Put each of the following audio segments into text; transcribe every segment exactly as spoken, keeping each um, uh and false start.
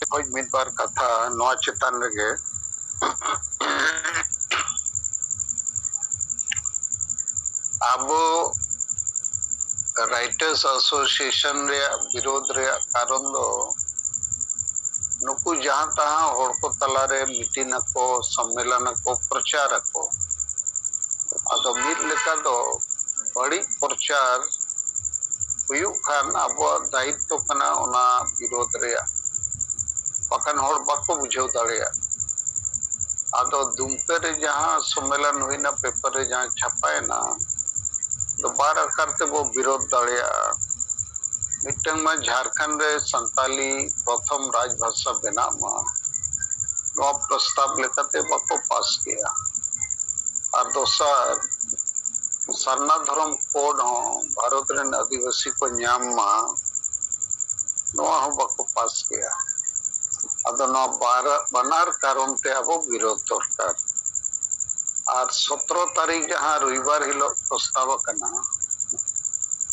ᱠᱷᱚᱡ ᱢᱤᱫ ᱵᱟᱨ ᱠᱟᱛᱷᱟ ᱱᱚᱣᱟ ᱪᱮᱛᱟᱱ ᱨᱮᱜᱮ᱾ ᱟᱵᱚ Writers Association ᱨᱮᱭᱟᱜ ᱵᱤᱨᱳᱫᱷ ᱨᱮᱭᱟᱜ ᱠᱟᱨᱚᱱ ᱫᱚ ᱱᱩᱠᱩ ᱡᱟᱦᱟᱸ ᱛᱟᱦᱟᱸ ᱦᱚᱲ ᱠᱚ ᱛᱟᱞᱟᱨᱮ ᱢᱤᱴᱤᱝ ᱟᱠᱚ, ᱥᱚᱢᱢᱮᱞᱚᱱ ᱟᱠᱚ, ᱯᱨᱚᱪᱟᱨ ᱟᱠᱚ᱾ ᱟᱫᱚ ᱢᱤᱫ ᱞᱮᱠᱟ ᱫᱚ ᱵᱟᱹᱲᱤᱡ ᱯᱨᱚᱪᱟᱨ ᱦᱩᱭᱩᱜ ᱠᱷᱟᱱ ᱟᱵᱚᱣᱟᱜ ᱫᱟᱭᱤᱛᱛᱚ ᱠᱟᱱᱟ ᱚᱱᱟ ᱵᱤᱨᱳᱫᱷ ᱨᱮᱭᱟᱜ, ᱵᱟᱠᱷᱟᱱ ᱦᱚᱲ ᱵᱟᱠᱚ ᱵᱩᱡᱷᱟᱹᱣ ᱫᱟᱲᱮᱭᱟᱜᱼᱟ᱾ ᱟᱫᱚ ᱫᱩᱢᱠᱟᱹ ᱨᱮ ᱡᱟᱦᱟᱸ ᱥᱚᱢᱢᱮᱞᱚᱱ ᱦᱩᱭᱱᱟ, ᱯᱮᱯᱟᱨ ᱨᱮ ᱡᱟᱦᱟᱸ ᱪᱷᱟᱯᱟᱭᱮᱱᱟ, ᱫᱚ ᱵᱟᱨ ᱟᱠᱟᱨ ᱛᱮᱵᱚ ᱵᱤᱨᱳᱫᱷ ᱫᱟᱲᱮᱭᱟᱜᱼᱟ᱾ ᱢᱤᱫᱴᱟᱝ ᱢᱟ ᱡᱷᱟᱲᱠᱷᱚᱸᱰ ᱨᱮ ᱥᱟᱱᱛᱟᱞᱤ ᱯᱨᱚᱛᱷᱚᱢ ᱨᱟᱡᱽ ᱵᱷᱟᱥᱟ ᱵᱮᱱᱟᱜ ᱢᱟ, ᱱᱚᱣᱟ ᱯᱨᱚᱥᱛᱟᱵ ᱞᱮᱠᱟᱛᱮ ᱵᱟᱠᱚ ᱯᱟᱥ ᱠᱮᱜᱼᱟ᱾ ᱟᱨ ᱫᱚᱥᱟᱨ, ᱥᱟᱨᱱᱟ ᱫᱷᱚᱨᱚᱢ ᱠᱳᱰ ᱦᱚᱸ ᱵᱷᱟᱨᱚᱛ ᱨᱮᱱ ᱟᱹᱫᱤᱵᱟᱹᱥᱤ ᱠᱚ ᱧᱟᱢ ᱢᱟ, ᱱᱚᱣᱟ ᱦᱚᱸ ᱵᱟᱠᱚ ᱯᱟᱥ ᱠᱮᱜᱼᱟ᱾ ᱟᱫᱚ ᱱᱚᱣᱟ ᱵᱟᱨ-, ᱵᱟᱱᱟᱨ ᱠᱟᱨᱚᱱ ᱛᱮ ᱟᱵᱚ ᱵᱤᱨᱳᱫᱷ ᱫᱚᱨᱠᱟᱨ᱾ ᱟᱨ ᱥᱚᱛᱨᱚ ᱛᱟᱹᱨᱤᱠᱷ ᱡᱟᱦᱟᱸ ᱨᱚᱵᱤᱵᱟᱨ ᱦᱤᱞᱳᱜ ᱯᱨᱚᱥᱛᱟᱵ ᱟᱠᱟᱱᱟ,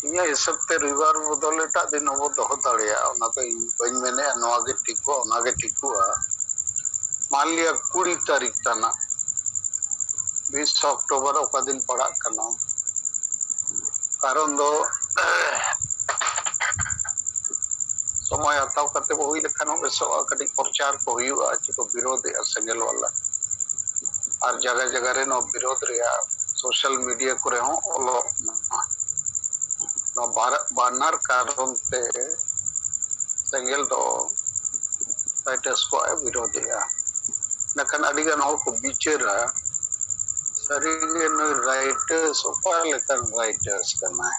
ᱤᱧᱟᱹᱜ ᱦᱤᱥᱟᱹᱵ ᱛᱮ ᱨᱚᱵᱤᱵᱟᱨ ᱵᱚᱫᱚᱞ ᱮᱴᱟᱜ ᱫᱤᱱ ᱦᱚᱸᱵᱚ ᱫᱚᱦᱚ ᱫᱟᱲᱮᱭᱟᱜᱼᱟ᱾ ᱚᱱᱟ ᱫᱚ ᱤᱧ ᱵᱟᱹᱧ ᱢᱮᱱᱮᱫᱼᱟ ᱱᱚᱣᱟ ᱜᱮ ᱴᱷᱤᱠᱚᱜᱼᱟ, ᱚᱱᱟ ᱜᱮ ᱴᱷᱤᱠᱚᱜᱼᱟ᱾ ᱢᱟᱱᱞᱤᱭᱟ ᱠᱩᱲᱤ ᱛᱟᱹᱨᱤᱠᱷ ᱛᱟᱱᱟᱜ, ᱵᱤᱥ ᱚᱠᱴᱳᱵᱚᱨ ᱚᱠᱟ ᱫᱤᱱ ᱯᱟᱲᱟᱜ ᱠᱟᱱᱟ, ᱠᱟᱨᱚᱱ ᱫᱚ ᱥᱚᱢᱚᱭ ᱦᱟᱛᱟᱣ ᱠᱟᱛᱮ ᱵᱚ ᱦᱩᱭ ᱞᱮᱠᱷᱟᱱ ᱦᱚᱸ ᱵᱮᱥᱚᱜᱼᱟ, ᱠᱟᱹᱴᱤᱡ ᱯᱨᱚᱪᱟᱨ ᱠᱚ ᱦᱩᱭᱩᱜᱼᱟ, ᱪᱮᱫ ᱠᱚ ᱵᱤᱨᱳᱫᱷᱮᱜᱼᱟ ᱥᱮᱸᱜᱮᱞ ᱵᱟᱞᱟ᱾ ᱟᱨ ᱡᱟᱭᱜᱟ ᱡᱟᱭᱜᱟ ᱨᱮ ᱱᱚᱣᱟ ᱵᱤᱨᱳᱫᱷ ᱨᱮᱭᱟᱜ ᱥᱳᱥᱟᱞ ᱢᱤᱰᱤᱭᱟ ᱠᱚᱨᱮ ᱦᱚᱸ ᱚᱞᱚᱜ ᱢᱟ᱾ ᱱᱚᱣᱟ ᱵᱟᱨ-, ᱵᱟᱱᱟᱨ ᱠᱟᱨᱚᱱ ᱛᱮ ᱥᱮᱸᱜᱮᱞ ᱫᱚ ᱨᱟᱭᱴᱟᱨᱥ ᱠᱚᱣᱟᱜ ᱮ ᱵᱤᱨᱳᱫᱷᱮᱜᱼᱟ᱾ ᱢᱮᱱᱠᱷᱟᱱ ᱟᱹᱰᱤᱜᱟᱱ ᱦᱚᱲ ᱠᱚ ᱵᱤᱪᱟᱹᱨᱟ, ᱥᱟᱹᱨᱤᱜᱮ ᱱᱩᱭ ᱨᱟᱭᱴᱟᱨᱥ ᱚᱠᱟ ᱞᱮᱠᱟᱱ ᱨᱟᱭᱴᱟᱨᱥ ᱠᱟᱱᱟᱭ?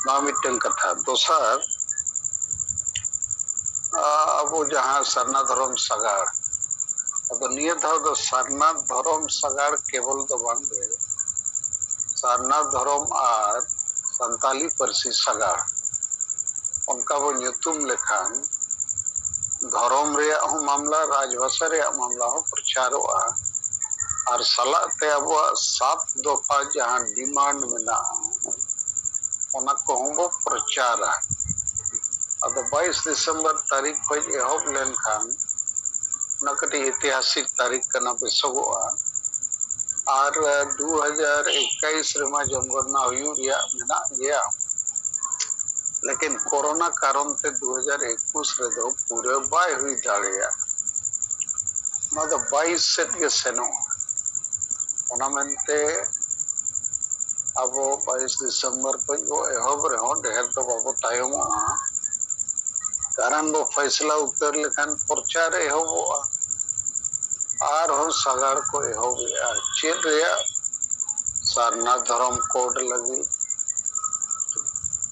ᱱᱚᱣᱟ ᱢᱤᱫᱴᱟᱝ ᱠᱟᱛᱷᱟ᱾ ᱫᱚᱥᱟᱨ, ᱟ-, ᱟᱵᱚ ᱡᱟᱦᱟᱸ ᱥᱟᱨᱱᱟ ᱫᱷᱚᱨᱚᱢ ᱥᱟᱜᱟᱲ, ᱟᱫᱚ ᱱᱤᱭᱟᱹ ᱫᱷᱟᱣ ᱫᱚ ᱥᱟᱨᱱᱟ ᱫᱷᱚᱨᱚᱢ ᱥᱟᱜᱟᱲ ᱠᱮᱵᱚᱞ ᱫᱚ ᱵᱟᱝ ᱜᱮ, ᱥᱟᱨᱱᱟ ᱫᱷᱚᱨᱚᱢ ᱟᱨ ᱥᱟᱱᱛᱟᱞᱤ ᱯᱟᱹᱨᱥᱤ ᱥᱟᱜᱟᱲ, ᱚᱱᱠᱟ ᱵᱚ ᱧᱩᱛᱩᱢ ᱞᱮᱠᱷᱟᱱ ᱫᱷᱚᱨᱚᱢ ᱨᱮᱭᱟᱜ ᱦᱚᱸ ᱢᱟᱢᱞᱟ, ᱨᱟᱡᱽᱵᱷᱟᱥᱟ ᱨᱮᱭᱟᱜ ᱢᱟᱢᱞᱟ ᱦᱚᱸ ᱯᱨᱚᱪᱟᱨᱚᱜᱼᱟ᱾ ᱟᱨ ᱥᱟᱞᱟᱜ ᱛᱮ ᱟᱵᱚᱣᱟᱜ ᱥᱟᱛ ᱫᱚᱯᱷᱟ ᱡᱟᱦᱟᱸ ᱰᱤᱢᱟᱱᱰ ᱢᱮᱱᱟᱜᱼᱟ, ᱚᱱᱟ ᱠᱚᱦᱚᱸ ᱵᱚ ᱯᱨᱚᱪᱟᱨᱟ᱾ ᱟᱫᱚ ᱵᱟᱭᱤᱥ ᱰᱤᱥᱮᱢᱵᱚᱨ ᱛᱟᱹᱨᱤᱠᱷ ᱠᱷᱚᱱ ᱮᱦᱚᱵ ᱞᱮᱱᱠᱷᱟᱱ ᱚᱱᱟ ᱠᱟᱹᱴᱤᱡ ᱤᱛᱤᱦᱟᱥᱤᱠ ᱛᱟᱹᱨᱤᱠᱷ ᱠᱟᱱᱟ, ᱵᱮᱥᱚᱜᱚᱜᱼᱟ᱾ ᱟᱨ ᱫᱩ ᱦᱟᱡᱟᱨ ᱮᱠᱟᱭᱤᱥ ᱨᱮᱢᱟ ᱡᱚᱱᱜᱚᱱᱱᱟ ᱦᱩᱭᱩᱜ ᱨᱮᱭᱟᱜ ᱢᱮᱱᱟᱜ ᱜᱮᱭᱟ, ᱞᱮᱠᱤᱱ ᱠᱳᱨᱳᱱᱟ ᱠᱟᱨᱚᱱ ᱛᱮ ᱫᱩ ᱦᱟᱡᱟᱨ ᱮᱠᱩᱥ ᱨᱮᱫᱚ ᱯᱩᱨᱟᱹ ᱵᱟᱭ ᱦᱩᱭ ᱫᱟᱲᱮᱭᱟᱜᱼᱟ᱾ ᱱᱚᱣᱟ ᱫᱚ ᱵᱟᱭᱤᱥ ᱥᱮᱫ ᱜᱮ ᱥᱮᱱᱚᱜᱼᱟ᱾ ᱚᱱᱟ ᱢᱮᱱᱛᱮ ᱟᱵᱚ ᱵᱟᱭᱤᱥ ᱰᱤᱥᱮᱢᱵᱚᱨ ᱠᱷᱚᱱ ᱵᱚ ᱮᱦᱚᱵ ᱨᱮᱦᱚᱸ ᱰᱷᱮᱨ ᱫᱚ ᱵᱟᱵᱚ ᱛᱟᱭᱚᱢᱚᱜᱼᱟ, ᱠᱟᱨᱚᱱ ᱵᱚ ᱯᱷᱟᱭᱥᱞᱟ ᱩᱛᱟᱹᱨ ᱞᱮᱠᱷᱟᱱ ᱯᱨᱚᱪᱟᱨ ᱮᱦᱚᱵᱚᱜᱼᱟ᱾ ᱟᱨᱦᱚᱸ ᱥᱟᱜᱟᱲ ᱠᱚ ᱮᱦᱚᱵᱮᱜᱼᱟ᱾ ᱪᱮᱫ ᱨᱮᱭᱟᱜ? ᱥᱟᱨᱱᱟ ᱫᱷᱚᱨᱚᱢ ᱠᱳᱰ ᱞᱟᱹᱜᱤᱫ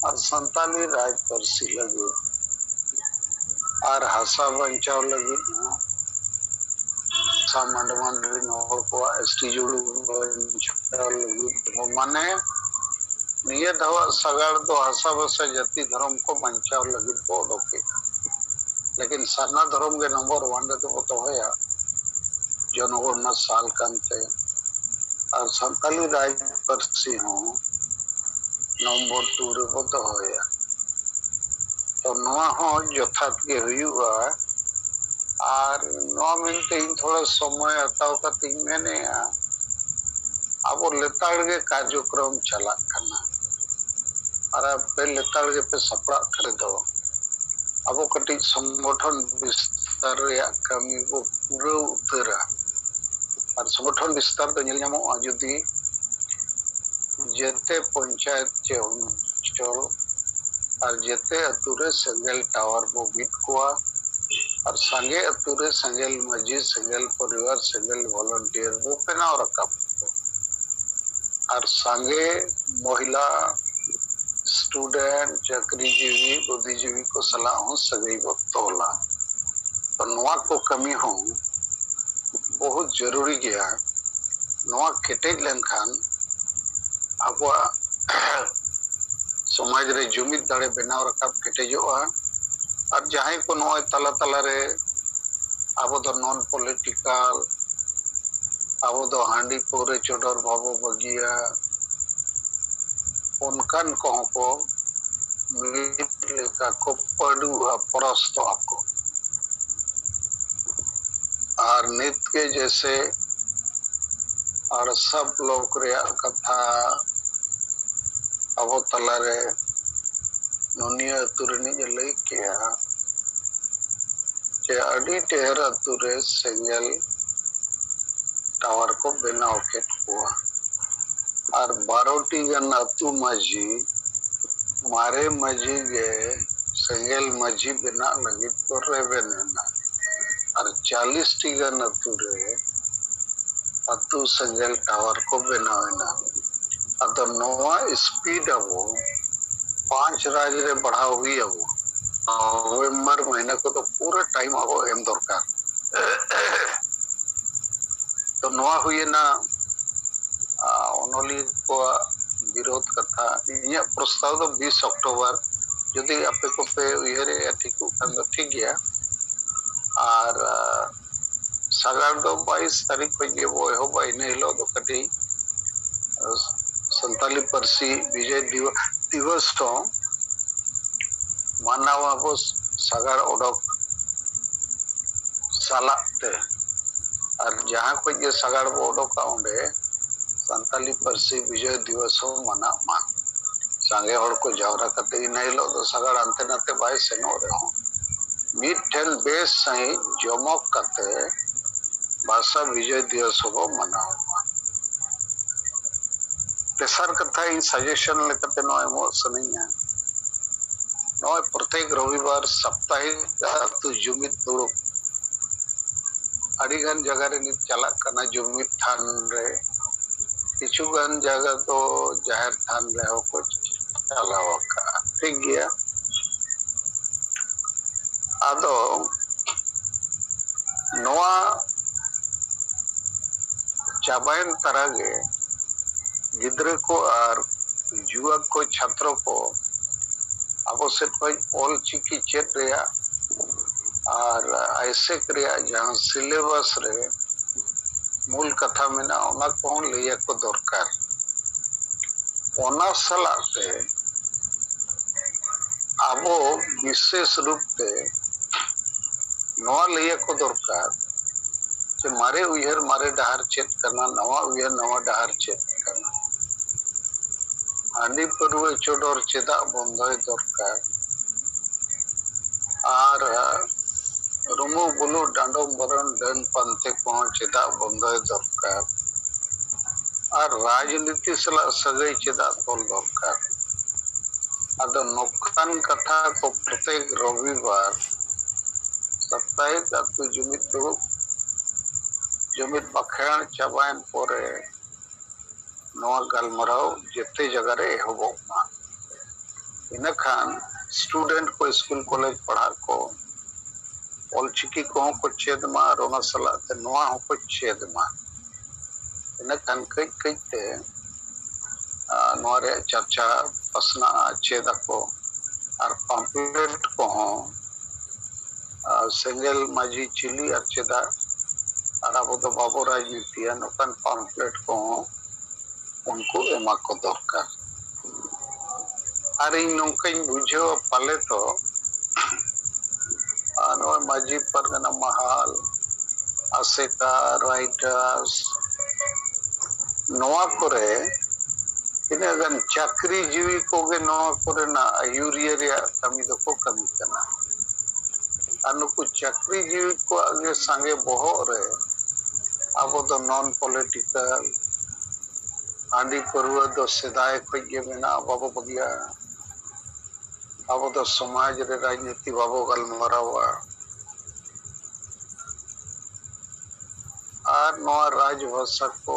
ᱟᱨ ᱥᱟᱱᱛᱟᱞᱤ ᱨᱟᱡᱽ ᱯᱟᱹᱨᱥᱤ ᱞᱟᱹᱜᱤᱫ ᱟᱨ ᱦᱟᱥᱟ ᱵᱟᱧᱪᱟᱣ ᱞᱟᱹᱜᱤᱫ ᱦᱚᱸ, ᱥᱟᱢᱟᱱᱰ ᱢᱟᱱᱰ ᱨᱮᱱ ᱦᱚᱲ ᱠᱚᱣᱟᱜ ᱮᱥ ᱴᱤ ᱡᱩᱲᱩ ᱵᱟᱧᱪᱟᱣ ᱞᱟᱹᱜᱤᱫ ᱦᱚᱸ, ᱢᱟᱱᱮ ᱱᱤᱭᱟᱹ ᱫᱷᱟᱣᱟᱜ ᱥᱟᱜᱟᱲ ᱫᱚ ᱦᱟᱥᱟ ᱵᱷᱟᱥᱟ ᱡᱟᱹᱛᱤ ᱫᱷᱚᱨᱚᱢ ᱠᱚ ᱵᱟᱧᱪᱟᱣ ᱞᱟᱹᱜᱤᱫ ᱠᱚ ᱚᱰᱚᱠᱮᱫᱼᱟ᱾ ᱞᱮᱠᱤᱱ ᱥᱟᱨᱱᱟ ᱫᱷᱚᱨᱚᱢ ᱜᱮ ᱱᱚᱢᱵᱚᱨ ᱚᱣᱟᱱ ᱨᱮᱫᱚ ᱵᱚ ᱫᱚᱦᱚᱭᱟ, ᱡᱚᱱᱚᱜᱚᱬᱱᱟ ᱥᱟᱞ ᱠᱟᱱᱛᱮ, ᱟᱨ ᱥᱟᱱᱛᱟᱞᱤ ᱨᱟᱡᱽ ᱯᱟᱹᱨᱥᱤ ᱦᱚᱸ ᱱᱚᱢᱵᱚᱨ ᱴᱩ ᱨᱮᱵᱚ ᱫᱚᱦᱚᱭᱟ᱾ ᱛᱚ ᱱᱚᱣᱟ ᱦᱚᱸ ᱡᱚᱛᱷᱟᱛ ᱜᱮ ᱦᱩᱭᱩᱜᱼᱟ᱾ ᱟᱨ ᱱᱚᱣᱟ ᱢᱮᱱᱛᱮ ᱤᱧ ᱛᱷᱚᱲᱟ ᱥᱚᱢᱚᱭ ᱦᱟᱛᱟᱣ ᱠᱟᱛᱮᱧ ᱢᱮᱱᱮᱫᱼᱟ, ᱟᱵᱚ ᱞᱮᱛᱟᱲ ᱜᱮ ᱠᱟᱨᱡᱚᱠᱨᱚᱢ ᱪᱟᱞᱟᱜ ᱠᱟᱱᱟ᱾ ᱟᱨ ᱟᱯᱮ ᱞᱮᱛᱟᱲ ᱜᱮᱯᱮ ᱥᱟᱯᱲᱟᱜ ᱠᱷᱟᱱ ᱫᱚ ᱟᱵᱚ ᱠᱟᱹᱴᱤᱡ ᱥᱚᱝᱜᱚᱴᱷᱚᱱ ᱵᱤᱥᱛᱟᱨ ᱨᱮᱭᱟᱜ ᱠᱟᱹᱢᱤ ᱵᱚ ᱯᱩᱨᱟᱹᱣ ᱩᱛᱟᱹᱨᱟ᱾ ᱟᱨ ᱥᱚᱝᱜᱚᱴᱷᱚᱱ ᱵᱤᱥᱛᱟᱨ ᱫᱚ ᱧᱮᱞ ᱧᱟᱢᱚᱜᱼᱟ ᱡᱩᱫᱤ ᱡᱮᱛᱮ ᱯᱚᱧᱪᱟᱭᱮᱛ ᱪᱮ ᱚᱧᱪᱚᱞ ᱟᱨ ᱡᱮᱛᱮ ᱟᱹᱛᱩ ᱨᱮ ᱥᱮᱸᱜᱮᱞ ᱴᱟᱣᱟᱨ ᱵᱚ ᱵᱤᱫ ᱠᱚᱣᱟ, ᱟᱨ ᱥᱟᱸᱜᱮ ᱟᱹᱛᱩ ᱨᱮ ᱥᱮᱸᱜᱮᱞ ᱢᱟᱹᱡᱷᱤ, ᱥᱮᱸᱜᱮᱞ ᱯᱚᱨᱤᱵᱟᱨ, ᱥᱮᱸᱜᱮᱞ ᱵᱷᱚᱞᱚᱱᱴᱤᱭᱟᱨ ᱵᱚ ᱵᱮᱱᱟᱣ ᱨᱟᱠᱟᱵ ᱠᱚᱣᱟ᱾ ᱟᱨ ᱥᱟᱸᱜᱮ ᱢᱚᱦᱤᱞᱟ, ᱥᱴᱩᱰᱮᱱᱴ, ᱪᱟᱹᱠᱨᱤᱡᱤᱵᱤ, ᱵᱩᱫᱽᱫᱷᱤᱡᱤᱵᱤ ᱠᱚ ᱥᱟᱞᱟᱜ ᱦᱚᱸ ᱥᱟᱹᱜᱟᱹᱭ ᱵᱚ ᱛᱚᱞᱟ᱾ ᱛᱚ ᱱᱚᱣᱟ ᱠᱚ ᱠᱟᱹᱢᱤ ᱦᱚᱸ ᱵᱚᱦᱩᱛ ᱡᱟᱹᱨᱩᱨᱤ ᱜᱮᱭᱟ᱾ ᱱᱚᱣᱟ ᱠᱮᱴᱮᱡ ᱞᱮᱱᱠᱷᱟᱱ ᱟᱵᱚᱣᱟᱜ ᱥᱚᱢᱟᱡᱽ ᱨᱮ ᱡᱩᱢᱤᱫ ᱫᱟᱲᱮ ᱵᱮᱱᱟᱣ ᱨᱟᱠᱟᱵ ᱠᱮᱴᱮᱡᱚᱜᱼᱟ᱾ ᱟᱨ ᱡᱟᱦᱟᱸᱭ ᱠᱚ ᱱᱚᱜᱼᱚᱭ ᱛᱟᱞᱟ ᱛᱟᱞᱟᱨᱮ ᱟᱵᱚ ᱫᱚ ᱱᱚᱱ ᱯᱚᱞᱤᱴᱤᱠᱟᱞ, ᱟᱵᱚ ᱫᱚ ᱦᱟᱺᱰᱤ ᱯᱟᱹᱣᱨᱟᱹ ᱪᱚᱰᱚᱨ ᱵᱟᱵᱚ ᱵᱟᱹᱜᱤᱭᱟ, ᱚᱱᱠᱟᱱ ᱠᱚᱦᱚᱸ ᱠᱚ ᱢᱤᱫ ᱞᱮᱠᱟ ᱠᱚ ᱯᱟᱹᱰᱩᱜᱼᱟ, ᱯᱚᱨᱚᱥᱛᱚᱜᱼᱟ ᱠᱚ᱾ ᱟᱨ ᱱᱤᱛ ᱜᱮ ᱡᱮᱥᱮ ᱟᱲᱥᱟ ᱵᱞᱚᱠ ᱨᱮᱭᱟᱜ ᱠᱟᱛᱷᱟ ᱟᱵᱚ ᱛᱟᱞᱟᱨᱮ ᱱᱩᱱᱤᱭᱟᱹ ᱟᱹᱛᱩ ᱨᱤᱱᱤᱡ ᱮ ᱞᱟᱹᱭ ᱠᱮᱜᱼᱟ ᱡᱮ ᱟᱹᱰᱤ ᱰᱷᱮᱨ ᱟᱹᱛᱩ ᱨᱮ ᱥᱮᱸᱜᱮᱞ ᱴᱟᱣᱟᱨ ᱠᱚ ᱵᱮᱱᱟᱣ ᱠᱮᱫ ᱠᱚᱣᱟ᱾ ᱟᱨ ᱵᱟᱨᱚ ᱴᱤ ᱜᱟᱱ ᱟᱹᱛᱩ ᱢᱟᱹᱡᱷᱤ, ᱢᱟᱨᱮ ᱢᱟᱹᱡᱷᱤ ᱜᱮ ᱥᱮᱸᱜᱮᱞ ᱢᱟᱹᱡᱷᱤ ᱵᱮᱱᱟᱜ ᱞᱟᱹᱜᱤᱫ ᱠᱚ ᱨᱮᱵᱮᱱ ᱮᱱᱟ᱾ ᱟᱨ ᱪᱟᱞᱤᱥ ᱴᱤ ᱜᱟᱱ ᱟᱹᱛᱩ ᱨᱮ ᱟᱹᱛᱩ ᱥᱮᱸᱜᱮᱞ ᱴᱟᱣᱟᱨ ᱠᱚ ᱵᱮᱱᱟᱣ ᱮᱱᱟ᱾ ᱟᱫᱚ ᱱᱚᱣᱟ ᱥᱯᱤᱰ ᱟᱵᱚ ᱯᱟᱸᱪ ᱨᱟᱡᱽ ᱨᱮ ᱵᱟᱲᱦᱟᱣ ᱦᱩᱭ ᱟᱵᱚ᱾ ᱱᱚᱵᱷᱮᱢᱵᱚᱨ ᱢᱟᱹᱦᱱᱟᱹ ᱠᱚᱫᱚ ᱯᱩᱨᱟᱹ ᱴᱟᱭᱤᱢ ᱟᱵᱚ ᱮᱢ ᱫᱚᱨᱠᱟᱨ᱾ ᱛᱚ ᱱᱚᱣᱟ ᱦᱩᱭᱮᱱᱟ, ᱟ, ᱚᱱᱚᱞᱤᱭᱟᱹ ᱠᱚᱣᱟᱜ ᱵᱤᱨᱳᱫᱷ ᱠᱟᱛᱷᱟ᱾ ᱤᱧᱟᱹᱜ ᱯᱨᱚᱥᱛᱟᱵ ᱫᱚ ᱵᱤᱥ ᱚᱠᱴᱳᱵᱚᱨ, ᱡᱩᱫᱤ ᱟᱯᱮ ᱠᱚᱯᱮ ᱩᱭᱦᱟᱹᱨᱮᱜᱼᱟ ᱴᱷᱤᱠᱚᱜ ᱠᱷᱟᱱ ᱫᱚ ᱴᱷᱤᱠ ᱜᱮᱭᱟ᱾ ᱟᱨ, ᱟ, ᱥᱟᱜᱟᱲ ᱫᱚ ᱵᱟᱭᱤᱥ ᱛᱟᱹᱨᱤᱠᱷ ᱠᱷᱚᱱ ᱜᱮᱵᱚ ᱮᱦᱚᱵᱟ᱾ ᱤᱱᱟᱹ ᱦᱤᱞᱳᱜ ᱫᱚ ᱠᱟᱹᱴᱤᱡ, ᱟ, ᱥᱟᱱᱛᱟᱞᱤ ᱯᱟᱹᱨᱥᱤ ᱵᱤᱡᱚᱭ ᱫᱤᱣ-, ᱫᱤᱵᱚᱥ ᱦᱚᱸ ᱢᱟᱱᱟᱣ ᱟᱵᱚ ᱥᱟᱜᱟᱲ ᱚᱰᱚᱠ ᱥᱟᱞᱟᱜ ᱛᱮ᱾ ᱟᱨ ᱡᱟᱦᱟᱸ ᱠᱷᱚᱱ ᱜᱮ ᱥᱟᱜᱟᱲ ᱵᱚ ᱚᱰᱚᱠᱟ, ᱚᱸᱰᱮ ᱥᱟᱱᱛᱟᱞᱤ ᱯᱟᱹᱨᱥᱤ ᱵᱤᱡᱚᱭ ᱫᱤᱵᱚᱥ ᱦᱚᱸ ᱢᱟᱱᱟᱜ ᱢᱟ᱾ ᱥᱟᱸᱜᱮ ᱦᱚᱲ ᱠᱚ ᱡᱟᱣᱨᱟ ᱠᱟᱛᱮ ᱤᱱᱟᱹ ᱦᱤᱞᱳᱜ ᱫᱚ ᱥᱟᱜᱟᱲ ᱦᱟᱱᱛᱮ ᱱᱟᱛᱮ ᱵᱟᱭ ᱥᱮᱱᱚᱜ ᱨᱮᱦᱚᱸ, ᱢᱤᱫᱴᱷᱮᱱ ᱵᱮᱥ ᱥᱟᱺᱦᱤᱡ ᱡᱚᱢᱚᱠ ᱠᱟᱛᱮ ᱵᱷᱟᱥᱟ ᱵᱤᱡᱚᱭ ᱫᱤᱵᱚᱥ ᱦᱚᱸᱵᱚ ᱢᱟᱱᱟᱣ ᱢᱟ᱾ ᱛᱮᱥᱟᱨ ᱠᱟᱛᱷᱟ, ᱤᱧ ᱥᱟᱡᱮᱥᱚᱱ ᱞᱮᱠᱟᱛᱮ ᱱᱚᱣᱟ ᱮᱢᱚᱜ ᱥᱟᱱᱟᱧᱟ, ᱱᱚᱜᱼᱚᱭ ᱯᱨᱚᱛᱮᱠ ᱨᱚᱵᱤᱵᱟᱨ ᱥᱟᱯᱛᱟᱦᱤᱠ ᱟᱹᱛᱩ ᱡᱩᱢᱤᱫ ᱫᱩᱲᱩᱵ ᱟᱹᱰᱤ ᱜᱟᱱ ᱡᱟᱭᱜᱟ ᱨᱮ ᱱᱤᱛ ᱪᱟᱞᱟᱜ ᱠᱟᱱᱟ, ᱡᱩᱢᱤᱫ ᱛᱷᱟᱱ ᱨᱮ, ᱠᱤᱪᱷᱩ ᱜᱟᱱ ᱡᱟᱭᱜᱟ ᱫᱚ ᱡᱟᱦᱮᱨ ᱛᱷᱟᱱ ᱨᱮᱦᱚᱸ ᱠᱚ ᱪᱟᱞᱟᱣ ᱟᱠᱟᱜᱼᱟ, ᱴᱷᱤᱠ ᱜᱮᱭᱟ᱾ ᱟᱫᱚ ᱱᱚᱣᱟ ᱪᱟᱵᱟᱭᱮᱱ ᱛᱟᱨᱟ ᱜᱮ ᱜᱤᱫᱽᱨᱟᱹ ᱠᱚ ᱟᱨ ᱡᱩᱣᱟᱹ ᱠᱚ, ᱪᱷᱟᱛᱨᱚ ᱠᱚ ᱟᱵᱚ ᱥᱮᱫ ᱠᱷᱚᱱ ᱚᱞ ᱪᱤᱠᱤ ᱪᱮᱫ ᱨᱮᱭᱟᱜ ᱟᱨ ᱟᱭᱥᱮᱠ ᱨᱮᱭᱟᱜ ᱡᱟᱦᱟᱸ ᱥᱤᱞᱮᱵᱟᱥ ᱨᱮ ᱢᱩᱞ ᱠᱟᱛᱷᱟ ᱢᱮᱱᱟᱜᱼᱟ, ᱚᱱᱟ ᱠᱚᱦᱚᱸ ᱞᱟᱹᱭ ᱟᱠᱚ ᱫᱚᱨᱠᱟᱨ᱾ ᱚᱱᱟ ᱥᱟᱞᱟᱜ ᱛᱮ ᱟᱵᱚ ᱵᱤᱥᱮᱥ ᱨᱩᱯ ᱛᱮ ᱱᱚᱣᱟ ᱞᱟᱹᱭ ᱟᱠᱚ ᱫᱚᱨᱠᱟᱨ ᱡᱮ ᱢᱟᱨᱮ ᱩᱭᱦᱟᱹᱨ ᱢᱟᱨᱮ ᱰᱟᱦᱟᱨ ᱪᱮᱫ ᱠᱟᱱᱟ, ᱱᱟᱣᱟ ᱩᱭᱦᱟᱹᱨ ᱱᱟᱣᱟ ᱰᱟᱦᱟᱨ ᱪᱮᱫ ᱠᱟᱱᱟ, ᱦᱟᱺᱰᱤ ᱯᱟᱹᱨᱣᱟᱹ ᱪᱚᱰᱚᱨ ᱪᱮᱫᱟᱜ ᱵᱚᱱᱫᱚᱭ ᱫᱚᱨᱠᱟᱨ, ᱟᱨ ᱨᱩᱢᱩ ᱵᱩᱞᱩ ᱰᱟᱸᱰᱚᱢ ᱵᱟᱨᱚᱱ ᱰᱟᱹᱱ ᱯᱟᱱᱛᱮ ᱠᱚᱦᱚᱸ ᱪᱮᱫᱟᱜ ᱵᱚᱱᱫᱚᱭ ᱫᱚᱨᱠᱟᱨ, ᱟᱨ ᱨᱟᱡᱽᱱᱤᱛᱤ ᱥᱟᱞᱟᱜ ᱥᱟᱹᱜᱟᱹᱭ ᱪᱮᱫᱟᱜ ᱛᱚᱞ ᱫᱚᱨᱠᱟᱨ᱾ ᱟᱫᱚ ᱱᱚᱝᱠᱟᱱ ᱠᱟᱛᱷᱟ ᱠᱚ ᱯᱨᱚᱛᱮᱠ ᱨᱚᱵᱤᱵᱟᱨ ᱥᱟᱯᱛᱟᱦᱤᱠ ᱟᱹᱛᱩ ᱡᱩᱢᱤᱫ ᱫᱩᱲᱩᱵ, ᱡᱩᱢᱤᱫ ᱵᱟᱠᱷᱮᱬ ᱪᱟᱵᱟᱭᱮᱱ ᱯᱚᱨᱮ ᱱᱚᱣᱟ ᱜᱟᱞᱢᱟᱨᱟᱣ ᱡᱮᱛᱮ ᱡᱟᱭᱜᱟ ᱨᱮ ᱮᱦᱚᱵᱚᱜ ᱢᱟ᱾ ᱤᱱᱟᱹᱠᱷᱟᱱ student ᱠᱚ, ᱥᱠᱩᱞ ᱠᱚᱞᱮᱡᱽ ᱯᱟᱲᱦᱟᱜ ᱠᱚ ᱚᱞᱪᱤᱠᱤ ᱠᱚᱦᱚᱸ ᱠᱚ ᱪᱮᱫ ᱢᱟ ᱟᱨ ᱚᱱᱟ ᱥᱟᱞᱟᱜ ᱛᱮ ᱱᱚᱣᱟ ᱦᱚᱸᱠᱚ ᱪᱮᱫ ᱢᱟ᱾ ᱤᱱᱟᱹᱠᱷᱟᱱ ᱠᱟᱹᱡ ᱠᱟᱹᱡ ᱛᱮ, ᱟᱨ ᱱᱚᱣᱟ ᱨᱮᱭᱟᱜ ᱪᱟᱨᱪᱟ ᱯᱟᱥᱱᱟᱜᱼᱟ, ᱪᱮᱫ ᱟᱠᱚ᱾ ᱟᱨ ᱯᱟᱢᱯᱞᱮᱴ ᱠᱚᱦᱚᱸ, ᱟᱨ ᱥᱮᱸᱜᱮᱞ ᱢᱟᱹᱡᱷᱤ ᱪᱤᱞᱤ ᱟᱨ ᱪᱮᱫᱟᱜ, ᱟᱨ ᱟᱵᱚ ᱫᱚ ᱵᱟᱵᱚ ᱨᱟᱡᱽᱱᱤᱛᱤᱭᱟ, ᱱᱚᱝᱠᱟᱱ ᱯᱟᱢᱯᱞᱮᱴ ᱠᱚᱦᱚᱸ ᱩᱱᱠᱩ ᱮᱢᱟ ᱠᱚ ᱫᱚᱨᱠᱟᱨ᱾ ᱟᱨ ᱤᱧ ᱱᱚᱝᱠᱟᱧ ᱵᱩᱡᱷᱟᱹᱣᱟ ᱯᱟᱞᱮ ᱛᱚ, ᱟᱨ ᱱᱚᱜᱼᱚᱭ ᱢᱟᱹᱡᱷᱤ ᱯᱟᱨᱜᱟᱱᱟ ᱢᱟᱦᱟᱞ, ᱟᱥᱮᱠᱟ, ᱨᱟᱭᱴᱟᱨᱥ, ᱱᱚᱣᱟ ᱠᱚᱨᱮ ᱛᱤᱱᱟᱹᱜ ᱜᱟᱱ ᱪᱟᱹᱠᱨᱤ ᱡᱤᱣᱤ ᱠᱚᱜᱮ ᱱᱚᱣᱟ ᱠᱚᱨᱮᱱᱟᱜ ᱟᱹᱭᱩᱨᱤᱭᱟᱹ ᱨᱮᱭᱟᱜ ᱠᱟᱹᱢᱤ ᱫᱚᱠᱚ ᱠᱟᱹᱢᱤ ᱠᱟᱱᱟ᱾ ᱟᱨ ᱱᱩᱠᱩ ᱪᱟᱹᱠᱨᱤ ᱡᱤᱣᱤ ᱠᱚᱣᱟᱜ ᱜᱮ ᱥᱟᱸᱜᱮ ᱵᱚᱦᱚᱜ ᱨᱮ ᱟᱵᱚ ᱫᱚ ᱱᱚᱱ ᱯᱚᱞᱤᱴᱤᱠᱟᱞ, ᱦᱟᱺᱰᱤ ᱯᱟᱹᱨᱣᱟᱹ ᱫᱚ ᱥᱮᱫᱟᱭ ᱠᱷᱚᱱ ᱜᱮ ᱢᱮᱱᱟᱜᱼᱟ, ᱵᱟᱵᱚ ᱵᱟᱹᱜᱤᱭᱟ᱾ ᱟᱵᱚ ᱫᱚ ᱥᱚᱢᱟᱡᱽ ᱨᱮ ᱨᱟᱡᱽᱱᱤᱛᱤ ᱵᱟᱵᱚ ᱜᱟᱞᱢᱟᱨᱟᱣᱟ᱾ ᱟᱨ ᱱᱚᱣᱟ ᱨᱟᱡᱽ ᱵᱷᱟᱥᱟ ᱠᱚ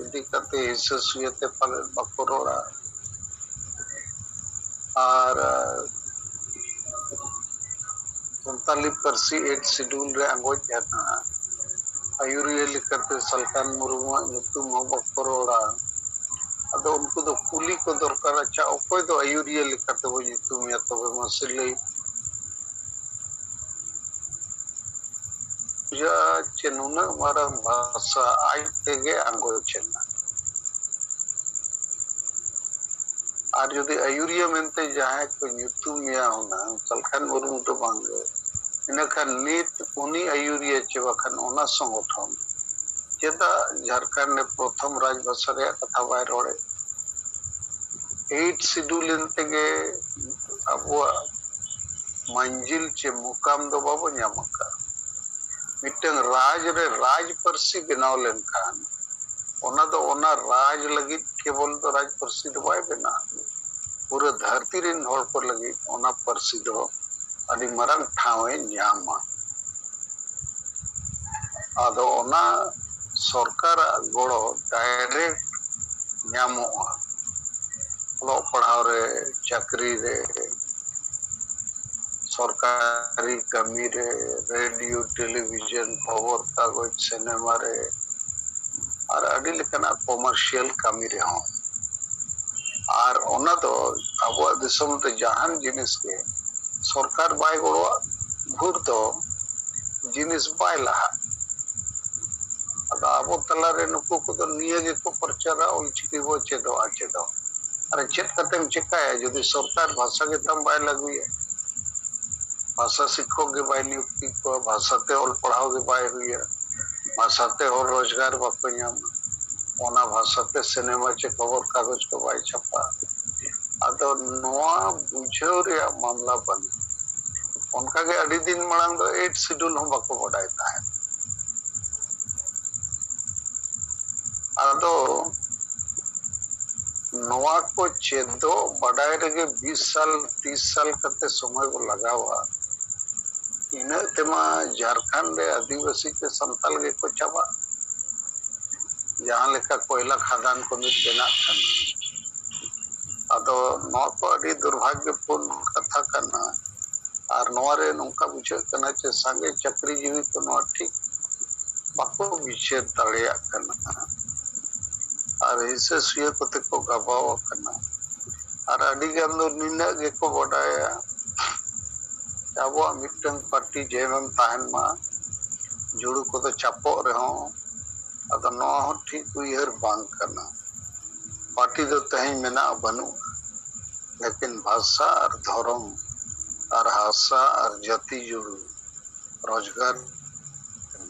ᱤᱫᱤ ᱠᱟᱛᱮ ᱦᱤᱥᱟᱹ ᱥᱩᱭᱟᱹ ᱛᱮ ᱯᱟᱞᱮᱫ ᱵᱟᱠᱚ ᱨᱚᱲᱟ᱾ ᱟᱨ ᱥᱟᱱᱛᱟᱞᱤ ᱯᱟᱹᱨᱥᱤ ᱮᱭᱤᱴ ᱥᱤᱰᱩᱞ ᱨᱮ ᱟᱸᱜᱚᱪ ᱟᱠᱟᱱᱟ᱾ ᱟᱹᱭᱩᱨᱤᱭᱟᱹ ᱞᱮᱠᱟᱛᱮ ᱥᱟᱞᱠᱷᱟᱱ ᱢᱩᱨᱢᱩᱣᱟᱜ ᱧᱩᱛᱩᱢ ᱦᱚᱸ ᱵᱟᱠᱚ ᱨᱚᱲᱟ᱾ ᱟᱫᱚ ᱩᱱᱠᱩ ᱫᱚ ᱠᱩᱞᱤ ᱠᱚ ᱫᱚᱨᱠᱟᱨ, ᱟᱪᱪᱷᱟ, ᱚᱠᱚᱭ ᱫᱚ ᱟᱹᱭᱩᱨᱤᱭᱟᱹ ᱞᱮᱠᱟᱛᱮ ᱵᱚᱱ ᱧᱩᱛᱩᱢᱮᱭᱟ ᱛᱚᱵᱮ? ᱢᱟᱥᱮ ᱞᱟᱹᱭ᱾ ᱵᱩᱡᱷᱟᱹᱜᱼᱟ ᱪᱮ ᱱᱩᱱᱟᱹᱜ ᱢᱟᱨᱟᱝ ᱵᱷᱟᱥᱟ ᱟᱡ ᱛᱮᱜᱮ ᱟᱸᱜᱚᱪ ᱮᱱᱟ᱾ ᱟᱨ ᱡᱩᱫᱤ ᱟᱹᱭᱩᱨᱤᱭᱟᱹ ᱢᱮᱱᱛᱮ ᱡᱟᱦᱟᱸᱭ ᱠᱚ ᱧᱩᱛᱩᱢᱮᱭᱟ ᱦᱩᱱᱟᱹᱝ, ᱥᱟᱞᱠᱷᱟᱱ ᱢᱩᱨᱢᱩ ᱫᱚ ᱵᱟᱝᱜᱮ, ᱤᱱᱟᱹᱠᱷᱟᱱ ᱱᱤᱛ ᱩᱱᱤ ᱟᱹᱭᱩᱨᱤᱭᱟᱹ ᱪᱮ ᱵᱟᱠᱷᱟᱱ ᱚᱱᱟ ᱥᱚᱝᱜᱚᱴᱷᱚᱱ ᱪᱮᱫᱟᱜ ᱡᱷᱟᱲᱠᱷᱚᱸᱰ ᱨᱮ ᱯᱨᱚᱛᱷᱚᱢ ᱨᱟᱡᱽ ᱵᱷᱟᱥᱟ ᱨᱮᱭᱟᱜ ᱠᱟᱛᱷᱟ ᱵᱟᱭ ᱨᱚᱲᱮᱫ? ᱮᱭᱤᱴ ᱥᱤᱰᱩᱞ ᱮᱱ ᱛᱮᱜᱮ ᱟᱵᱚᱣᱟᱜ ᱢᱟᱹᱱᱡᱤᱞ ᱪᱮ ᱢᱩᱠᱟᱢ ᱫᱚ ᱵᱟᱵᱚ ᱧᱟᱢ ᱟᱠᱟᱫ᱾ ᱢᱤᱫᱴᱟᱝ ᱨᱟᱡᱽ ᱨᱮ ᱨᱟᱡᱽ ᱯᱟᱹᱨᱥᱤ ᱵᱮᱱᱟᱣ ᱞᱮᱱᱠᱷᱟᱱ ᱚᱱᱟ ᱫᱚ ᱚᱱᱟ ᱨᱟᱡᱽ ᱞᱟᱹᱜᱤᱫ ᱠᱮᱵᱚᱞ ᱫᱚ ᱨᱟᱡᱽ ᱯᱟᱹᱨᱥᱤ ᱫᱚ ᱵᱟᱭ ᱵᱮᱱᱟᱜᱼᱟ᱾ ᱯᱩᱨᱟᱹ ᱫᱷᱟᱹᱨᱛᱤ ᱨᱮᱱ ᱦᱚᱲ ᱠᱚ ᱞᱟᱹᱜᱤᱫ ᱚᱱᱟ ᱯᱟᱹᱨᱥᱤ ᱫᱚ ᱟᱹᱰᱤ ᱢᱟᱨᱟᱝ ᱴᱷᱟᱶ ᱮ ᱧᱟᱢᱟ᱾ ᱟᱫᱚ ᱚᱱᱟ ᱥᱚᱨᱠᱟᱨᱟᱜ ᱜᱚᱲᱚ ᱰᱟᱭᱨᱮᱠᱴ ᱧᱟᱢᱚᱜᱼᱟ᱾ ᱚᱞᱚᱜ ᱯᱟᱲᱦᱟᱣ ᱨᱮ, ᱪᱟᱹᱠᱨᱤ ᱨᱮ, ᱥᱚᱨᱠᱟᱨᱤ ᱠᱟᱹᱢᱤ ᱨᱮ, ᱨᱮᱰᱤᱭᱳ, ᱴᱮᱞᱤᱵᱷᱤᱡᱚᱱ, ᱠᱷᱚᱵᱚᱨ ᱠᱟᱜᱚᱡᱽ, ᱥᱤᱱᱮᱢᱟ ᱨᱮ, ᱟᱨ ᱟᱹᱰᱤ ᱞᱮᱠᱟᱱᱟᱜ ᱠᱚᱢᱟᱨᱥᱤᱭᱟᱞ ᱠᱟᱹᱢᱤ ᱨᱮᱦᱚᱸ᱾ ᱟᱨ ᱚᱱᱟ ᱫᱚ ᱟᱵᱚᱣᱟᱜ ᱫᱤᱥᱚᱢ ᱨᱮ ᱡᱟᱦᱟᱱ ᱡᱤᱱᱤᱥ ᱜᱮ ᱥᱚᱨᱠᱟᱨ ᱵᱟᱭ ᱜᱚᱲᱚᱣᱟᱜ ᱵᱷᱳᱨ ᱫᱚ ᱡᱤᱱᱤᱥ ᱵᱟᱭ ᱞᱟᱦᱟᱜ᱾ ᱟᱫᱚ ᱟᱵᱚ ᱛᱟᱞᱟᱨᱮ ᱱᱩᱠᱩ ᱠᱚᱫᱚ ᱱᱤᱭᱟᱹ ᱜᱮᱠᱚ ᱯᱨᱚᱪᱟᱨᱟ, ᱚᱞᱪᱤᱠᱤ ᱵᱚ ᱪᱮᱫᱚᱜᱼᱟ, ᱪᱮᱫᱚᱜ᱾ ᱟᱨ ᱪᱮᱫ ᱠᱟᱛᱮᱢ ᱪᱮᱠᱟᱭᱟ ᱡᱩᱫᱤ ᱥᱚᱨᱠᱟᱨ ᱵᱷᱟᱥᱟ ᱜᱮ ᱛᱟᱢ ᱵᱟᱭ ᱞᱟᱹᱜᱩᱭᱟ? ᱵᱷᱟᱥᱟ ᱥᱤᱠᱠᱷᱚᱠ ᱜᱮ ᱵᱟᱭ ᱱᱤᱭᱩᱠᱛᱤ ᱠᱚᱣᱟ, ᱵᱷᱟᱥᱟᱛᱮ ᱚᱞ ᱯᱟᱲᱦᱟᱣ ᱜᱮ ᱵᱟᱭ ᱦᱩᱭᱟ, ᱵᱷᱟᱥᱟᱛᱮ ᱦᱚᱲ ᱨᱳᱡᱽᱜᱟᱨ ᱵᱟᱠᱚ ᱧᱟᱢᱟ, ᱚᱱᱟ ᱵᱷᱟᱥᱟᱛᱮ ᱥᱤᱱᱮᱢᱟ ᱪᱮ ᱠᱷᱚᱵᱚᱨ ᱠᱟᱜᱚᱡᱽ ᱠᱚ ᱵᱟᱭ ᱪᱷᱟᱯᱟ᱾ ᱟᱫᱚ ᱱᱚᱣᱟ ᱵᱩᱡᱷᱟᱹᱣ ᱨᱮᱭᱟᱜ ᱢᱟᱢᱞᱟ ᱵᱟᱹᱱᱩᱜ᱾ ᱚᱱᱠᱟᱜᱮ ᱟᱹᱰᱤ ᱫᱤᱱ ᱢᱟᱲᱟᱝ ᱫᱚ ᱮᱭᱤᱴ ᱥᱤᱰᱩᱞ ᱦᱚᱸ ᱵᱟᱠᱚ ᱵᱟᱰᱟᱭ ᱛᱟᱦᱮᱸᱫ᱾ ᱟᱫᱚ ᱱᱚᱣᱟ ᱠᱚ ᱪᱮᱫᱚᱜ ᱵᱟᱰᱟᱭ ᱨᱮᱜᱮ ᱵᱤᱥ ᱥᱟᱞ, ᱛᱤᱥ ᱥᱟᱞ ᱠᱟᱛᱮ ᱥᱚᱢᱚᱭ ᱵᱚ ᱞᱟᱜᱟᱣᱟ᱾ ᱤᱱᱟᱹᱜ ᱛᱮᱢᱟ ᱡᱷᱟᱲᱠᱷᱚᱸᱰ ᱨᱮ ᱟᱹᱫᱤᱵᱟᱹᱥᱤ ᱛᱮ ᱥᱟᱱᱛᱟᱞ ᱜᱮᱠᱚ ᱪᱟᱵᱟᱜ, ᱡᱟᱦᱟᱸ ᱞᱮᱠᱟ ᱠᱚᱭᱞᱟ ᱠᱷᱟᱫᱟᱱ ᱠᱚ ᱱᱤᱛ ᱵᱮᱱᱟᱜ ᱠᱟᱱᱟ᱾ ᱟᱫᱚ ᱱᱚᱣᱟ ᱠᱚ ᱟᱹᱰᱤ ᱫᱩᱨᱵᱷᱟᱜᱽᱭᱚᱯᱩᱨᱱᱚ ᱠᱟᱛᱷᱟ ᱠᱟᱱᱟ᱾ ᱟᱨ ᱱᱚᱣᱟ ᱨᱮ ᱱᱚᱝᱠᱟ ᱵᱩᱡᱷᱟᱹᱜ ᱠᱟᱱᱟ ᱡᱮ ᱥᱟᱸᱜᱮ ᱪᱟᱹᱠᱨᱤ ᱡᱤᱵᱤ ᱠᱚ ᱱᱚᱣᱟ ᱴᱷᱤᱠ ᱵᱟᱠᱚ ᱵᱤᱪᱟᱹᱨ ᱫᱟᱲᱮᱭᱟᱜ ᱠᱟᱱᱟ᱾ ᱟᱨ ᱦᱤᱸᱥᱟᱹ ᱥᱩᱭᱟᱹ ᱠᱚᱛᱮ ᱠᱚ ᱜᱟᱵᱟᱣ ᱟᱠᱟᱱᱟ᱾ ᱟᱨ ᱟᱹᱰᱤ ᱜᱟᱱ ᱫᱚ ᱱᱤᱱᱟᱹᱜ ᱜᱮᱠᱚ ᱵᱟᱰᱟᱭᱟ, ᱟᱵᱚᱣᱟᱜ ᱢᱤᱫᱴᱟᱝ ᱯᱟᱨᱴᱤ ᱡᱮᱢᱚᱱ ᱛᱟᱦᱮᱱ ᱢᱟ, ᱡᱩᱲᱩ ᱠᱚᱫᱚ ᱪᱟᱯᱚᱜ ᱨᱮᱦᱚᱸ᱾ ᱟᱫᱚ ᱱᱚᱣᱟ ᱦᱚᱸ ᱴᱷᱤᱠ ᱩᱭᱦᱟᱹᱨ ᱵᱟᱝ ᱠᱟᱱᱟ᱾ ᱯᱟᱨᱴᱤ ᱫᱚ ᱛᱮᱦᱮᱧ ᱢᱮᱱᱟᱜᱼᱟ, ᱵᱟᱹᱱᱩᱜᱼᱟ᱾ ᱞᱮᱠᱤᱱ ᱵᱷᱟᱥᱟ ᱟᱨ ᱫᱷᱚᱨᱚᱢ ᱟᱨ ᱦᱟᱥᱟ ᱟᱨ ᱡᱟᱹᱛᱤ ᱡᱩᱲᱩ ᱨᱳᱡᱽᱜᱟᱨ᱾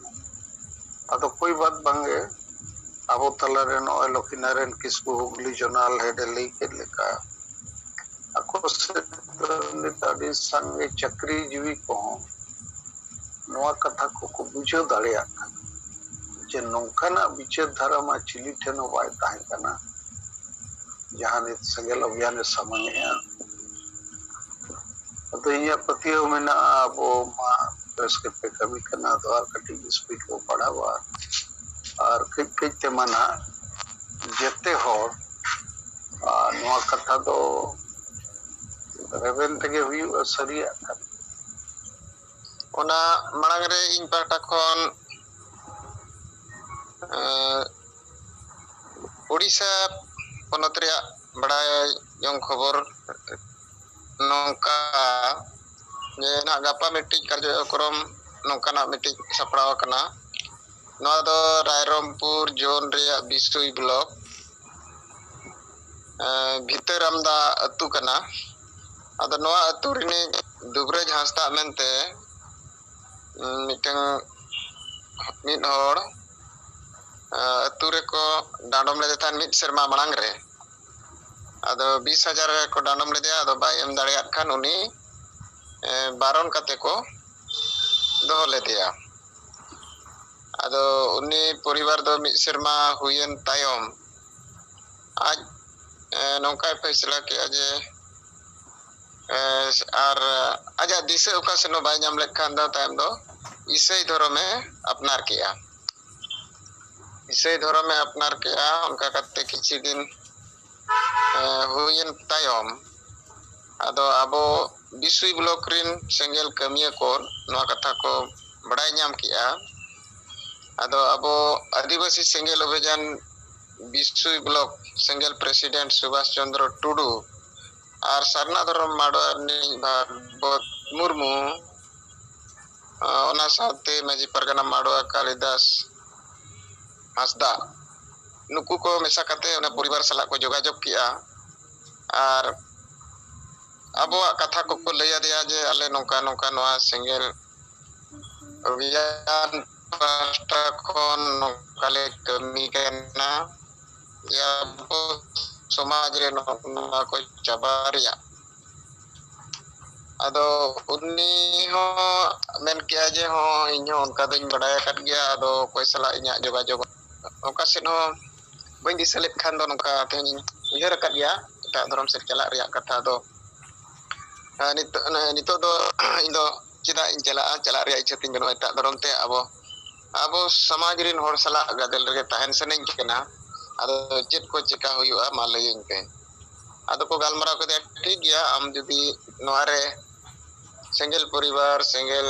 ᱟᱫᱚ ᱠᱳᱭ ᱵᱟᱛ ᱵᱟᱝᱜᱮ, ᱟᱵᱚ ᱛᱟᱞᱟᱨᱮ ᱱᱚᱜᱼᱚᱭ ᱞᱚᱠᱷᱤᱱᱟᱨᱟᱭᱚᱱ ᱠᱤᱥᱠᱩ ᱦᱩᱜᱽᱞᱤ ᱡᱚᱱᱟᱞ ᱦᱮᱰ ᱮ ᱞᱟᱹᱭ ᱠᱮᱫ ᱞᱮᱠᱟ, ᱟᱠᱚ ᱥᱮᱫ ᱫᱚ ᱱᱤᱛ ᱟᱹᱰᱤ ᱥᱟᱸᱜᱮ ᱪᱟᱹᱠᱨᱤ ᱡᱤᱣᱤ ᱠᱚᱦᱚᱸ ᱱᱚᱣᱟ ᱠᱟᱛᱷᱟ ᱠᱚᱠᱚ ᱵᱩᱡᱷᱟᱹᱣ ᱫᱟᱲᱮᱭᱟᱜ ᱠᱟᱱᱟ ᱡᱮ ᱱᱚᱝᱠᱟᱱᱟᱜ ᱵᱤᱪᱟᱹᱨ ᱫᱷᱟᱨᱟ ᱢᱟ ᱪᱤᱞᱤ ᱴᱷᱮᱱ ᱦᱚᱸ ᱵᱟᱭ ᱛᱟᱦᱮᱸ ᱠᱟᱱᱟ, ᱡᱟᱦᱟᱸ ᱱᱤᱛ ᱥᱮᱸᱜᱮᱞ ᱚᱵᱷᱤᱭᱟᱱᱮ ᱥᱟᱢᱟᱝ ᱮᱜᱼᱟ᱾ ᱟᱫᱚ ᱤᱧᱟᱹᱜ ᱯᱟᱹᱛᱭᱟᱹᱣ ᱢᱮᱱᱟᱜᱼᱟ, ᱟᱵᱚ ᱢᱟ ᱵᱮᱥ ᱜᱮᱯᱮ ᱠᱟᱹᱢᱤ ᱠᱟᱱᱟ, ᱟᱫᱚ ᱟᱨ ᱠᱟᱹᱴᱤᱡ ᱥᱯᱤᱰ ᱵᱚ ᱵᱟᱲᱦᱟᱣᱟ, ᱟᱨ ᱠᱟᱹᱡ ᱠᱟᱹᱡ ᱛᱮᱢᱟ ᱱᱟᱦᱟᱜ ᱡᱮᱛᱮ ᱦᱚᱲ ᱟᱨ ᱱᱚᱣᱟ ᱠᱟᱛᱷᱟ ᱫᱚ ᱨᱮᱵᱮᱱ ᱛᱮᱜᱮ ᱦᱩᱭᱩᱜᱼᱟ, ᱥᱟᱹᱨᱤᱭᱟᱜ ᱠᱟᱛᱷᱟ᱾ ᱚᱱᱟ ᱢᱟᱲᱟᱝ ᱨᱮ ᱤᱧ ᱯᱟᱦᱴᱟ ᱠᱷᱚᱱ, ᱮᱸ, ᱳᱰᱤᱥᱟ ᱯᱚᱱᱚᱛ ᱨᱮᱭᱟᱜ ᱵᱟᱲᱟᱭ ᱡᱚᱝ ᱠᱷᱚᱵᱚᱨ ᱱᱚᱝᱠᱟ ᱡᱮ ᱱᱟᱦᱟᱜ ᱜᱟᱯᱟ ᱢᱤᱫᱴᱤᱡ ᱠᱟᱨᱡᱚᱠᱨᱚᱢ ᱱᱚᱝᱠᱟᱱᱟᱜ ᱢᱤᱫᱴᱤᱡ ᱥᱟᱯᱲᱟᱣ ᱟᱠᱟᱱᱟ᱾ ᱱᱚᱣᱟ ᱫᱚ ᱨᱟᱭᱨᱚᱝᱯᱩᱨ ᱡᱳᱱ ᱨᱮᱭᱟᱜ ᱵᱤᱥᱩᱭ ᱵᱞᱚᱠ, ᱮᱸ, ᱵᱷᱤᱛᱟᱹᱨ ᱟᱢᱫᱟ ᱟᱹᱛᱩ ᱠᱟᱱᱟ᱾ ᱟᱫᱚ ᱱᱚᱣᱟ ᱟᱹᱛᱩ ᱨᱤᱱᱤᱡ ᱫᱩᱵᱨᱟᱡᱽ ᱦᱟᱸᱥᱫᱟᱜ ᱢᱮᱱᱛᱮ, ᱩᱸ, ᱢᱤᱫᱴᱟᱝ, ᱢᱤᱫ ᱦᱚᱲ, ᱮᱸ, ᱟᱹᱛᱩ ᱨᱮᱠᱚ ᱰᱟᱸᱰᱚᱢ ᱞᱮᱫᱮ ᱛᱟᱦᱮᱸᱫ ᱢᱤᱫ ᱥᱮᱨᱢᱟ ᱢᱟᱲᱟᱝ ᱨᱮ᱾ ᱟᱫᱚ ᱵᱤᱥ ᱦᱟᱡᱟᱨ ᱨᱮᱠᱚ ᱰᱟᱸᱰᱚᱢ ᱞᱮᱫᱮᱭᱟ, ᱟᱫᱚ ᱵᱟᱭ ᱮᱢ ᱫᱟᱲᱮᱭᱟᱫ ᱠᱷᱟᱱ ᱩᱱᱤ, ᱮᱸ, ᱵᱟᱨᱚᱱ ᱠᱟᱛᱮ ᱠᱚ ᱫᱚᱦᱚ ᱞᱮᱫᱮᱭᱟ᱾ ᱟᱫᱚ ᱩᱱᱤ ᱯᱚᱨᱤᱵᱟᱨ ᱫᱚ ᱢᱤᱫ ᱥᱮᱨᱢᱟ ᱦᱩᱭᱮᱱ ᱛᱟᱭᱚᱢ ᱟᱡ, ᱮᱸ, ᱱᱚᱝᱠᱟᱭ ᱯᱷᱮᱥᱞᱟ ᱠᱮᱜᱼᱟ ᱡᱮ, ᱮᱸ, ᱟᱨ ᱟᱡᱟᱜ ᱫᱤᱥᱟᱹ ᱚᱠᱟ ᱥᱮᱱ ᱦᱚᱸ ᱵᱟᱭ ᱧᱟᱢ ᱞᱮᱫ ᱠᱷᱟᱱ ᱫᱚ ᱛᱟᱭᱚᱢ ᱫᱚ ᱤᱥᱟᱹᱭ ᱫᱷᱚᱨᱚᱢᱮ ᱟᱯᱱᱟᱨ ᱠᱮᱜᱼᱟ᱾ ᱤᱥᱟᱹᱭ ᱫᱷᱚᱨᱚᱢᱮ ᱟᱯᱱᱟᱨ ᱠᱮᱜᱼᱟ᱾ ᱚᱱᱠᱟ ᱠᱟᱛᱮ ᱠᱤᱪᱷᱩ ᱫᱤᱱ, ᱮᱸ, ᱦᱩᱭᱮᱱ ᱛᱟᱭᱚᱢ ᱟᱫᱚ ᱟᱵᱚ ᱵᱤᱥᱩᱭ ᱵᱞᱚᱠ ᱨᱤᱱ ᱥᱮᱸᱜᱮᱞ ᱠᱟᱹᱢᱤᱭᱟᱹ ᱠᱚ ᱱᱚᱣᱟ ᱠᱟᱛᱷᱟ ᱠᱚ ᱵᱟᱲᱟᱭ ᱧᱟᱢ ᱠᱮᱜᱼᱟ᱾ ᱟᱫᱚ ᱟᱵᱚ ᱟᱹᱫᱤᱵᱟᱹᱥᱤ ᱥᱮᱸᱜᱮᱞ ᱚᱵᱷᱤᱡᱟᱱ ᱵᱤᱥᱩᱭ ᱵᱞᱚᱠ ᱥᱮᱸᱜᱮᱞ ᱯᱨᱮᱥᱤᱰᱮᱱᱴ ᱥᱩᱵᱷᱟᱥ ᱪᱚᱱᱫᱨᱚ ᱴᱩᱰᱩ ᱟᱨ ᱥᱟᱨᱱᱟ ᱫᱷᱚᱨᱚᱢ ᱢᱟᱰᱣᱟ ᱨᱤᱱᱤᱡ ᱵᱷᱟᱜᱽᱵᱚᱛ ᱢᱩᱨᱢᱩ, ᱚᱱᱟ ᱥᱟᱶᱛᱮ ᱢᱟᱹᱡᱷᱤ ᱯᱟᱨᱜᱟᱱᱟ ᱢᱟᱰᱣᱟ ᱠᱟᱞᱤᱫᱟᱥ ᱦᱟᱸᱥᱫᱟ, ᱱᱩᱠᱩ ᱠᱚ ᱢᱮᱥᱟ ᱠᱟᱛᱮ ᱚᱱᱟ ᱯᱚᱨᱤᱵᱟᱨ ᱥᱟᱞᱟᱜ ᱠᱚ ᱡᱳᱜᱟᱡᱳᱜᱽ ᱠᱮᱜᱼᱟ᱾ ᱟᱨ ᱟᱵᱚᱣᱟᱜ ᱠᱟᱛᱷᱟ ᱠᱚᱠᱚ ᱞᱟᱹᱭ ᱟᱫᱮᱭᱟ ᱡᱮ ᱟᱞᱮ ᱱᱚᱝᱠᱟ ᱱᱚᱝᱠᱟ ᱱᱚᱣᱟ ᱥᱮᱸᱜᱮᱞ ᱚᱵᱷᱤᱭᱟᱱ ᱯᱟᱦᱴᱟ ᱠᱷᱚᱱ ᱱᱚᱝᱠᱟ ᱞᱮ ᱠᱟᱹᱢᱤ ᱠᱟᱱᱟ ᱡᱮ ᱟᱵᱚ ᱥᱚᱢᱟᱡᱽ ᱨᱮ ᱱᱚᱜᱼᱚ ᱱᱚᱣᱟ ᱠᱚ ᱪᱟᱵᱟ ᱨᱮᱭᱟᱜ᱾ ᱟᱫᱚ ᱩᱱᱤ ᱦᱚᱸ ᱢᱮᱱ ᱠᱮᱜᱼᱟ ᱡᱮ ᱦᱚᱸ ᱤᱧ ᱦᱚᱸ ᱚᱱᱠᱟ ᱫᱚᱧ ᱵᱟᱰᱟᱭ ᱟᱠᱟᱫ ᱜᱮᱭᱟ, ᱟᱫᱚ ᱚᱠᱚᱭ ᱥᱟᱞᱟᱜ ᱤᱧᱟᱹᱜ ᱡᱳᱜᱟᱡᱳᱜᱽ ᱚᱠᱟ ᱥᱮᱫ ᱦᱚᱸ ᱵᱟᱹᱧ ᱫᱤᱥᱟᱹ ᱞᱮᱫ ᱠᱷᱟᱱ ᱫᱚ ᱱᱚᱝᱠᱟ ᱛᱮᱦᱮᱧ ᱩᱭᱦᱟᱹᱨ ᱟᱠᱟᱫ ᱜᱮᱭᱟ ᱮᱴᱟᱜ ᱫᱷᱚᱨᱚᱢ ᱥᱮᱫ ᱪᱟᱞᱟᱜ ᱨᱮᱭᱟᱜ ᱠᱟᱛᱷᱟ ᱫᱚ᱾ ᱟᱨ ᱱᱤᱛᱚᱜ, ᱱᱤᱛᱚᱜ ᱫᱚ ᱤᱧ ᱫᱚ ᱪᱮᱫᱟᱜ ᱤᱧ ᱪᱟᱞᱟᱜᱼᱟ, ᱪᱟᱞᱟᱜ ᱨᱮᱭᱟᱜ ᱤᱪᱪᱷᱟᱹ ᱛᱤᱧ ᱵᱟᱹᱱᱩᱜᱼᱟ ᱮᱴᱟᱜ ᱫᱷᱚᱨᱚᱢ ᱛᱮ᱾ ᱟᱵᱚ, ᱟᱵᱚ ᱥᱚᱢᱟᱡᱽ ᱨᱮᱱ ᱦᱚᱲ ᱥᱟᱞᱟᱜ ᱜᱟᱫᱮᱞ ᱨᱮᱜᱮ ᱛᱟᱦᱮᱱ ᱥᱟᱱᱟᱧ ᱠᱟᱱᱟ᱾ ᱟᱫᱚ ᱪᱮᱫ ᱠᱚ ᱪᱮᱠᱟ ᱦᱩᱭᱩᱜᱼᱟ, ᱢᱟ ᱞᱟᱹᱭᱟᱹᱧ ᱯᱮ᱾ ᱟᱫᱚ ᱠᱚ ᱜᱟᱞᱢᱟᱨᱟᱣ ᱠᱮᱫᱟ, ᱴᱷᱤᱠ ᱜᱮᱭᱟ, ᱟᱢ ᱡᱩᱫᱤ ᱱᱚᱣᱟ ᱨᱮ ᱥᱮᱸᱜᱮᱞ ᱯᱚᱨᱤᱵᱟᱨ, ᱥᱮᱸᱜᱮᱞ,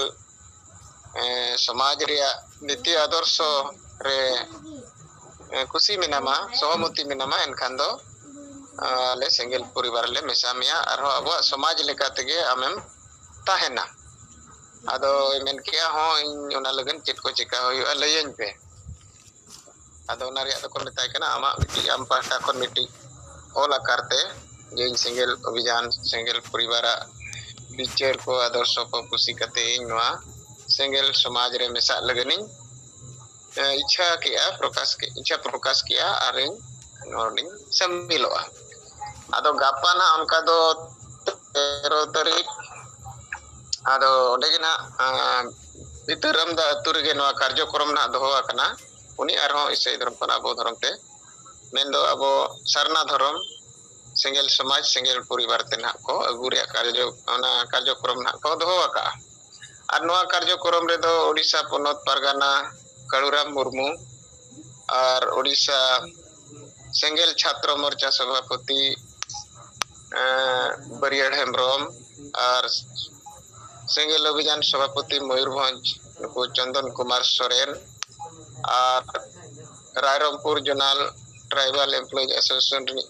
ᱮ, ᱥᱚᱢᱟᱡᱽ ᱨᱮᱭᱟᱜ ᱱᱤᱛᱤ ᱟᱫᱚᱨᱥᱚ ᱨᱮ, ᱮ, ᱠᱩᱥᱤ ᱢᱮᱱᱟᱢᱟ, ᱥᱚᱦᱚᱢᱚᱛᱤ ᱢᱮᱱᱟᱢᱟ, ᱮᱱᱠᱷᱟᱱ ᱫᱚ, ᱟ, ᱟᱞᱮ ᱥᱮᱸᱜᱮᱞ ᱯᱚᱨᱤᱵᱟᱨ ᱞᱮ ᱢᱮᱥᱟ ᱢᱮᱭᱟ, ᱟᱨᱦᱚᱸ ᱟᱵᱚᱣᱟᱜ ᱥᱚᱢᱟᱡᱽ ᱞᱮᱠᱟ ᱛᱮᱜᱮ ᱟᱢᱮᱢ ᱛᱟᱦᱮᱱᱟ᱾ ᱟᱫᱚᱭ ᱢᱮᱱ ᱠᱮᱜᱼᱟ, ᱦᱚᱸ, ᱤᱧ ᱚᱱᱟ ᱞᱟᱹᱜᱤᱫ ᱪᱮᱫ ᱠᱚ ᱪᱮᱠᱟ ᱦᱩᱭᱩᱜᱼᱟ, ᱞᱟᱹᱭᱟᱹᱧ ᱯᱮ᱾ ᱟᱫᱚ ᱚᱱᱟ ᱨᱮᱭᱟᱜ ᱫᱚᱠᱚ ᱢᱮᱛᱟᱭ ᱠᱟᱱᱟ, ᱟᱢᱟᱜ ᱢᱤᱫᱴᱤᱡ, ᱟᱢ ᱯᱟᱦᱴᱟ ᱠᱷᱚᱱ ᱢᱤᱫᱴᱤᱡ ᱚᱞ ᱟᱠᱟᱨ ᱛᱮ ᱡᱮ ᱤᱧ ᱥᱮᱸᱜᱮᱞ ᱚᱵᱷᱤᱡᱟᱱ, ᱥᱮᱸᱜᱮᱞ ᱯᱚᱨᱤᱵᱟᱨᱟᱜ ᱵᱤᱪᱟᱹᱨ ᱠᱚ, ᱟᱫᱚᱨᱥᱚ ᱠᱚ ᱠᱩᱥᱤ ᱠᱟᱛᱮ ᱤᱧ ᱱᱚᱣᱟ ᱥᱮᱸᱜᱮᱞ ᱥᱚᱢᱟᱡᱽ ᱨᱮ ᱢᱮᱥᱟᱜ ᱞᱟᱹᱜᱤᱫ ᱤᱧ, ᱮ, ᱤᱪᱪᱷᱟ ᱠᱮᱜᱼᱟ, ᱯᱨᱚᱠᱟᱥ ᱠᱮ-, ᱤᱪᱪᱷᱟ ᱯᱨᱚᱠᱟᱥ ᱠᱮᱜᱼᱟ ᱟᱨ ᱤᱧ ᱱᱚᱰᱮᱧ ᱥᱟᱹᱢᱤᱞᱚᱜᱼᱟ᱾ ᱟᱫᱚ ᱜᱟᱯᱟ ᱱᱟᱜ ᱚᱱᱠᱟ ᱫᱚ ᱛᱮᱨᱚ ᱛᱟᱹᱨᱤᱠᱷ, ᱟᱫᱚ ᱚᱸᱰᱮ ᱜᱮ ᱱᱟᱜ, ᱟ, ᱵᱷᱤᱛᱟᱹᱨᱟᱢᱫᱟ ᱟᱹᱛᱩ ᱨᱮᱜᱮ ᱱᱚᱣᱟ ᱠᱟᱨᱡᱚᱠᱨᱚᱢ ᱱᱟᱜ ᱫᱚᱦᱚ ᱟᱠᱟᱱᱟ᱾ ᱩᱱᱤ ᱟᱨᱦᱚᱸ ᱤᱥᱟᱹᱭ ᱫᱷᱚᱨᱚᱢ ᱠᱷᱚᱱ ᱟᱵᱚ ᱫᱷᱚᱨᱚᱢ ᱛᱮ, ᱢᱮᱱᱫᱚ ᱟᱵᱚ ᱥᱟᱨᱱᱟ ᱫᱷᱚᱨᱚᱢ, ᱥᱮᱸᱜᱮᱞ ᱥᱚᱢᱟᱡᱽ, ᱥᱮᱸᱜᱮᱞ ᱯᱚᱨᱤᱵᱟᱨ ᱛᱮ ᱱᱟᱜ ᱠᱚ ᱟᱹᱜᱩ ᱨᱮᱭᱟᱜ ᱠᱟᱨᱡᱚ-, ᱚᱱᱟ ᱠᱟᱨᱡᱚᱠᱨᱚᱢ ᱱᱟᱜ ᱠᱚ ᱫᱚᱦᱚ ᱟᱠᱟᱜᱼᱟ᱾ ᱟᱨ ᱱᱚᱣᱟ ᱠᱟᱨᱡᱚᱠᱨᱚᱢ ᱨᱮᱫᱚ ᱳᱰᱤᱥᱟ ᱯᱚᱱᱚᱛ ᱯᱟᱨᱜᱟᱱᱟ ᱠᱟᱹᱲᱩᱨᱟᱢ ᱢᱩᱨᱢᱩ ᱟᱨ ᱳᱰᱤᱥᱟ ᱥᱮᱸᱜᱮᱞ ᱪᱷᱟᱛᱨᱚ ᱢᱳᱨᱪᱟ ᱥᱚᱵᱷᱟᱯᱚᱛᱤ, ᱮᱸ, ᱵᱟᱹᱨᱤᱭᱟᱹᱲ ᱦᱮᱢᱵᱨᱚᱢ ᱟᱨ ᱥᱮᱸᱜᱮᱞ ᱚᱵᱷᱤᱡᱟᱱ ᱥᱚᱵᱷᱟᱯᱚᱛᱤ ᱢᱚᱭᱩᱨᱵᱷᱚᱸᱡᱽ ᱱᱩᱠᱩ ᱪᱚᱱᱫᱚᱱ ᱠᱩᱢᱟᱨ ᱥᱚᱨᱮᱱ ᱟᱨ Rairangpur zonal tribal employees association ᱨᱤᱱᱤᱡ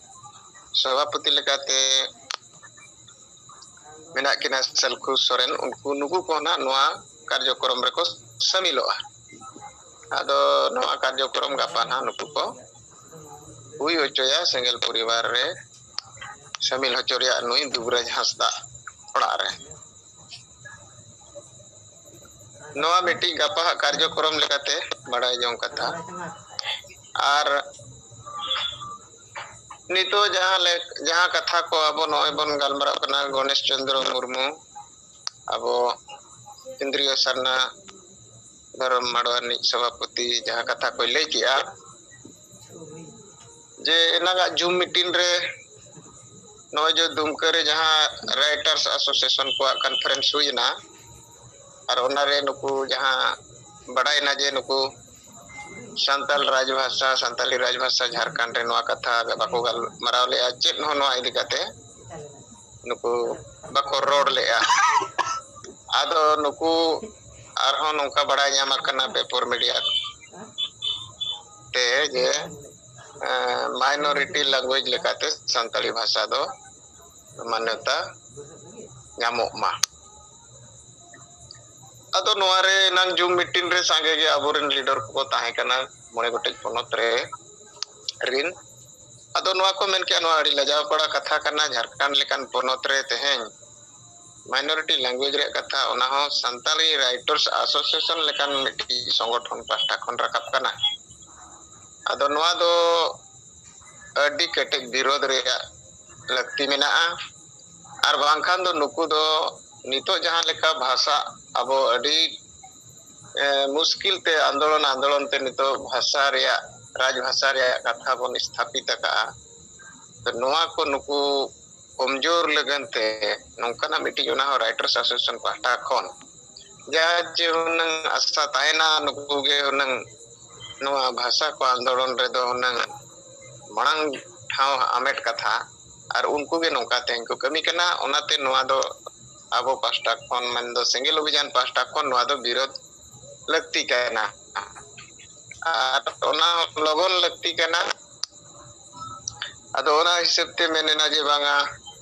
ᱥᱚᱵᱷᱟᱯᱚᱛᱤ ᱞᱮᱠᱟᱛᱮ ᱢᱮᱱᱟᱜ ᱠᱤᱱᱟ ᱥᱟᱞᱠᱷᱩ ᱥᱚᱨᱮᱱ, ᱩᱱᱠᱩ, ᱱᱩᱠᱩ ᱠᱚ ᱱᱟᱜ ᱱᱚᱣᱟ ᱠᱟᱨᱡᱚᱠᱨᱚᱢ ᱨᱮᱠᱚ ᱥᱟᱹᱢᱤᱞᱚᱜᱼᱟ᱾ ᱟᱫᱚ ᱱᱚᱣᱟ ᱠᱟᱨᱡᱚᱠᱨᱚᱢ ᱜᱟᱯᱟ ᱱᱟᱜ ᱱᱩᱠᱩ ᱠᱚ ᱦᱩᱭ ᱦᱚᱪᱚᱭᱟ ᱥᱮᱸᱜᱮᱞ ᱯᱚᱨᱤᱵᱟᱨ ᱨᱮ ᱥᱟᱹᱢᱤᱞ ᱦᱚᱪᱚ ᱨᱮᱭᱟᱜ ᱱᱩᱭ ᱫᱩᱵᱨᱟᱡᱽ ᱦᱟᱸᱥᱫᱟ ᱚᱲᱟᱜ ᱨᱮ᱾ ᱱᱚᱣᱟ ᱢᱤᱫᱴᱤᱡ ᱜᱟᱯᱟᱦᱟᱜ ᱠᱟᱨᱡᱚᱠᱨᱚᱢ ᱞᱮᱠᱟᱛᱮ ᱵᱟᱲᱟᱭ ᱡᱚᱝ ᱠᱟᱛᱷᱟ᱾ ᱟᱨ ᱱᱤᱛᱚᱜ ᱡᱟᱦᱟᱸ ᱞᱮᱠ-, ᱡᱟᱦᱟᱸ ᱠᱟᱛᱷᱟ ᱠᱚ ᱟᱵᱚ ᱱᱚᱜᱼᱚᱭ ᱵᱚᱱ ᱜᱟᱞᱢᱟᱨᱟᱜ ᱠᱟᱱᱟ, ᱜᱚᱱᱮᱥ ᱪᱚᱱᱫᱨᱚ ᱢᱩᱨᱢᱩ, ᱟᱵᱚ ᱠᱮᱱᱫᱨᱤᱭᱚ ᱥᱟᱨᱱᱟ ᱫᱷᱚᱨᱚᱢ ᱢᱟᱰᱣᱟ ᱨᱤᱱᱤᱡ ᱥᱚᱵᱷᱟᱯᱚᱛᱤ ᱡᱟᱦᱟᱸ ᱠᱟᱛᱷᱟ ᱠᱚᱭ ᱞᱟᱹᱭ ᱠᱮᱜᱼᱟ, ᱡᱮ ᱮᱱᱟᱝᱟᱜ ᱡᱩᱢ ᱢᱤᱴᱤᱝ ᱨᱮ ᱱᱚᱜᱼᱚᱭ ᱡᱮ ᱫᱩᱢᱠᱟᱹ ᱨᱮ ᱡᱟᱦᱟᱸ ᱨᱟᱭᱴᱟᱨᱥ ᱮᱥᱳᱥᱤᱭᱮᱥᱚᱱ ᱠᱚᱣᱟᱜ ᱠᱚᱱᱯᱷᱟᱨᱮᱱᱥ ᱦᱩᱭ ᱮᱱᱟ, ᱟᱨ ᱚᱱᱟᱨᱮ ᱱᱩᱠᱩ ᱡᱟᱦᱟᱸ ᱵᱟᱰᱟᱭᱮᱱᱟ ᱡᱮ ᱱᱩᱠᱩ ᱥᱟᱱᱛᱟᱞ ᱨᱟᱡᱽᱵᱷᱟᱥᱟ, ᱥᱟᱱᱛᱟᱞᱤ ᱨᱟᱡᱽᱵᱷᱟᱥᱟ ᱡᱷᱟᱲᱠᱷᱚᱸᱰ ᱨᱮ ᱱᱚᱣᱟ ᱠᱟᱛᱷᱟ ᱵᱟᱠᱚ ᱜᱟᱞᱢᱟᱨᱟᱣ ᱞᱮᱜᱼᱟ, ᱪᱮᱫ ᱦᱚᱸ ᱱᱚᱣᱟ ᱤᱫᱤ ᱠᱟᱛᱮ ᱱᱩᱠᱩ ᱵᱟᱠᱚ ᱨᱚᱲ ᱞᱮᱜᱼᱟ᱾ ᱟᱫᱚ ᱱᱩᱠᱩ ᱟᱨᱦᱚᱸ ᱱᱚᱝᱠᱟ ᱵᱟᱲᱟᱭ ᱧᱟᱢ ᱟᱠᱟᱱᱟ ᱯᱮᱯᱚᱨ ᱢᱤᱰᱤᱭᱟ ᱛᱮ ᱡᱮ, ᱮᱸ, ᱢᱟᱭᱱᱚᱨᱤᱴᱤ ᱞᱮᱝᱜᱩᱭᱮᱡᱽ ᱞᱮᱠᱟᱛᱮ ᱥᱟᱱᱛᱟᱲᱤ ᱵᱷᱟᱥᱟ ᱫᱚ ᱢᱟᱱᱱᱚᱛᱟ ᱧᱟᱢᱚᱜ ᱢᱟ᱾ ᱟᱫᱚ ᱱᱚᱣᱟ ᱨᱮ ᱮᱱᱟᱝ ᱡᱩᱢ ᱢᱤᱴᱤᱝ ᱨᱮ ᱥᱟᱸᱜᱮ ᱜᱮ ᱟᱵᱚᱨᱮᱱ ᱞᱤᱰᱟᱨ ᱠᱚᱠᱚ ᱛᱟᱦᱮᱸ ᱠᱟᱱᱟ, ᱢᱚᱬᱮ ᱜᱚᱴᱮᱡ ᱯᱚᱱᱚᱛ ᱨᱮ ᱨᱤᱱ᱾ ᱟᱫᱚ ᱱᱚᱣᱟ ᱠᱚ ᱢᱮᱱ ᱠᱮᱜᱼᱟ, ᱱᱚᱣᱟ ᱟᱹᱰᱤ ᱞᱟᱡᱟᱣ ᱯᱟᱲᱟ ᱠᱟᱛᱷᱟ ᱠᱟᱱᱟ, ᱡᱷᱟᱲᱠᱷᱚᱸᱰ ᱞᱮᱠᱟᱱ ᱯᱚᱱᱚᱛ ᱨᱮ ᱛᱮᱦᱮᱧ ᱢᱟᱭᱱᱚᱨᱤᱴᱤ ᱞᱮᱝᱜᱩᱭᱮᱡᱽ ᱨᱮᱭᱟᱜ ᱠᱟᱛᱷᱟ, ᱚᱱᱟ ᱦᱚᱸ ᱥᱟᱱᱛᱟᱲᱤ ᱨᱟᱭᱴᱟᱨᱥ ᱮᱥᱳᱥᱤᱭᱮᱥᱚᱱ ᱞᱮᱠᱟᱱ ᱢᱤᱫᱴᱤᱡ ᱥᱚᱝᱜᱚᱴᱷᱚᱱ ᱯᱟᱦᱴᱟ ᱠᱷᱚᱱ ᱨᱟᱠᱟᱵ ᱠᱟᱱᱟ᱾ ᱟᱫᱚ ᱱᱚᱣᱟ ᱫᱚ ᱟᱹᱰᱤ ᱠᱮᱴᱮᱡ ᱵᱤᱨᱳᱫᱷ ᱨᱮᱭᱟᱜ ᱞᱟᱹᱠᱛᱤ ᱢᱮᱱᱟᱜᱼᱟ᱾ ᱟᱨ ᱵᱟᱝᱠᱷᱟᱱ ᱫᱚ ᱱᱩᱠᱩ ᱫᱚ ᱱᱤᱛᱚᱜ ᱡᱟᱦᱟᱸ ᱞᱮᱠᱟ ᱵᱷᱟᱥᱟ ᱟᱵᱚ ᱟᱹᱰᱤ, ᱮ, ᱢᱩᱥᱠᱤᱞ ᱛᱮ ᱟᱱᱫᱳᱞᱚᱱ ᱟᱱᱫᱳᱞᱚᱱ ᱛᱮ ᱱᱤᱛᱚᱜ ᱵᱷᱟᱥᱟ ᱨᱮᱭᱟᱜ, ᱨᱟᱡᱽ ᱵᱷᱟᱥᱟ ᱨᱮᱭᱟᱜ ᱠᱟᱛᱷᱟ ᱵᱚᱱ ᱥᱛᱷᱟᱯᱤᱛ ᱟᱠᱟᱫᱼᱟ᱾ ᱛᱚ ᱱᱚᱣᱟ ᱠᱚ ᱱᱩᱠᱩ ᱠᱚᱢᱡᱳᱨ ᱞᱟᱹᱜᱤᱫ ᱛᱮ ᱱᱚᱝᱠᱟᱱᱟᱜ ᱢᱤᱫᱴᱤᱡ ᱚᱱᱟ ᱦᱚᱸ ᱨᱟᱭᱴᱟᱨᱥ ᱮᱥᱳᱥᱤᱭᱮᱥᱚᱱ ᱯᱟᱦᱴᱟ ᱠᱷᱚᱱ ᱡᱟ ᱡᱮ ᱦᱩᱱᱟᱹᱝ ᱟᱥᱟ ᱛᱟᱦᱮᱱᱟ, ᱱᱩᱠᱩ ᱜᱮ ᱦᱩᱱᱟᱹᱝ ᱱᱚᱣᱟ ᱵᱷᱟᱥᱟ ᱠᱚ ᱟᱱᱫᱳᱞᱚᱱ ᱨᱮᱫᱚ ᱦᱩᱱᱟᱹᱝ ᱢᱟᱲᱟᱝ ᱴᱷᱟᱶ ᱦᱟᱢᱮᱴ ᱠᱟᱛᱷᱟ, ᱟᱨ ᱩᱱᱠᱩ ᱜᱮ ᱱᱚᱝᱠᱟ ᱛᱮᱦᱮᱧ ᱠᱚ ᱠᱟᱹᱢᱤ ᱠᱟᱱᱟ᱾ ᱚᱱᱟᱛᱮ ᱱᱚᱣᱟ ᱫᱚ ᱟᱵᱚ ᱯᱟᱦᱴᱟ ᱠᱷᱚᱱ, ᱢᱮᱱᱫᱚ ᱥᱮᱸᱜᱮᱞ ᱚᱵᱷᱤᱡᱟᱱ ᱯᱟᱦᱴᱟ ᱠᱷᱚᱱ ᱱᱚᱣᱟ ᱫᱚ ᱵᱤᱨᱳᱫᱷ ᱞᱟᱹᱠᱛᱤ ᱠᱟᱱᱟ᱾ ᱟᱨ ᱚᱱᱟ ᱦᱚᱸ ᱞᱚᱜᱚᱱ ᱞᱟᱹᱠᱛᱤ ᱠᱟᱱᱟ᱾ ᱟᱫᱚ ᱚᱱᱟ ᱦᱤᱥᱟᱹᱵ ᱛᱮ ᱢᱮᱱ ᱮᱱᱟ ᱡᱮ ᱵᱟᱝᱟ,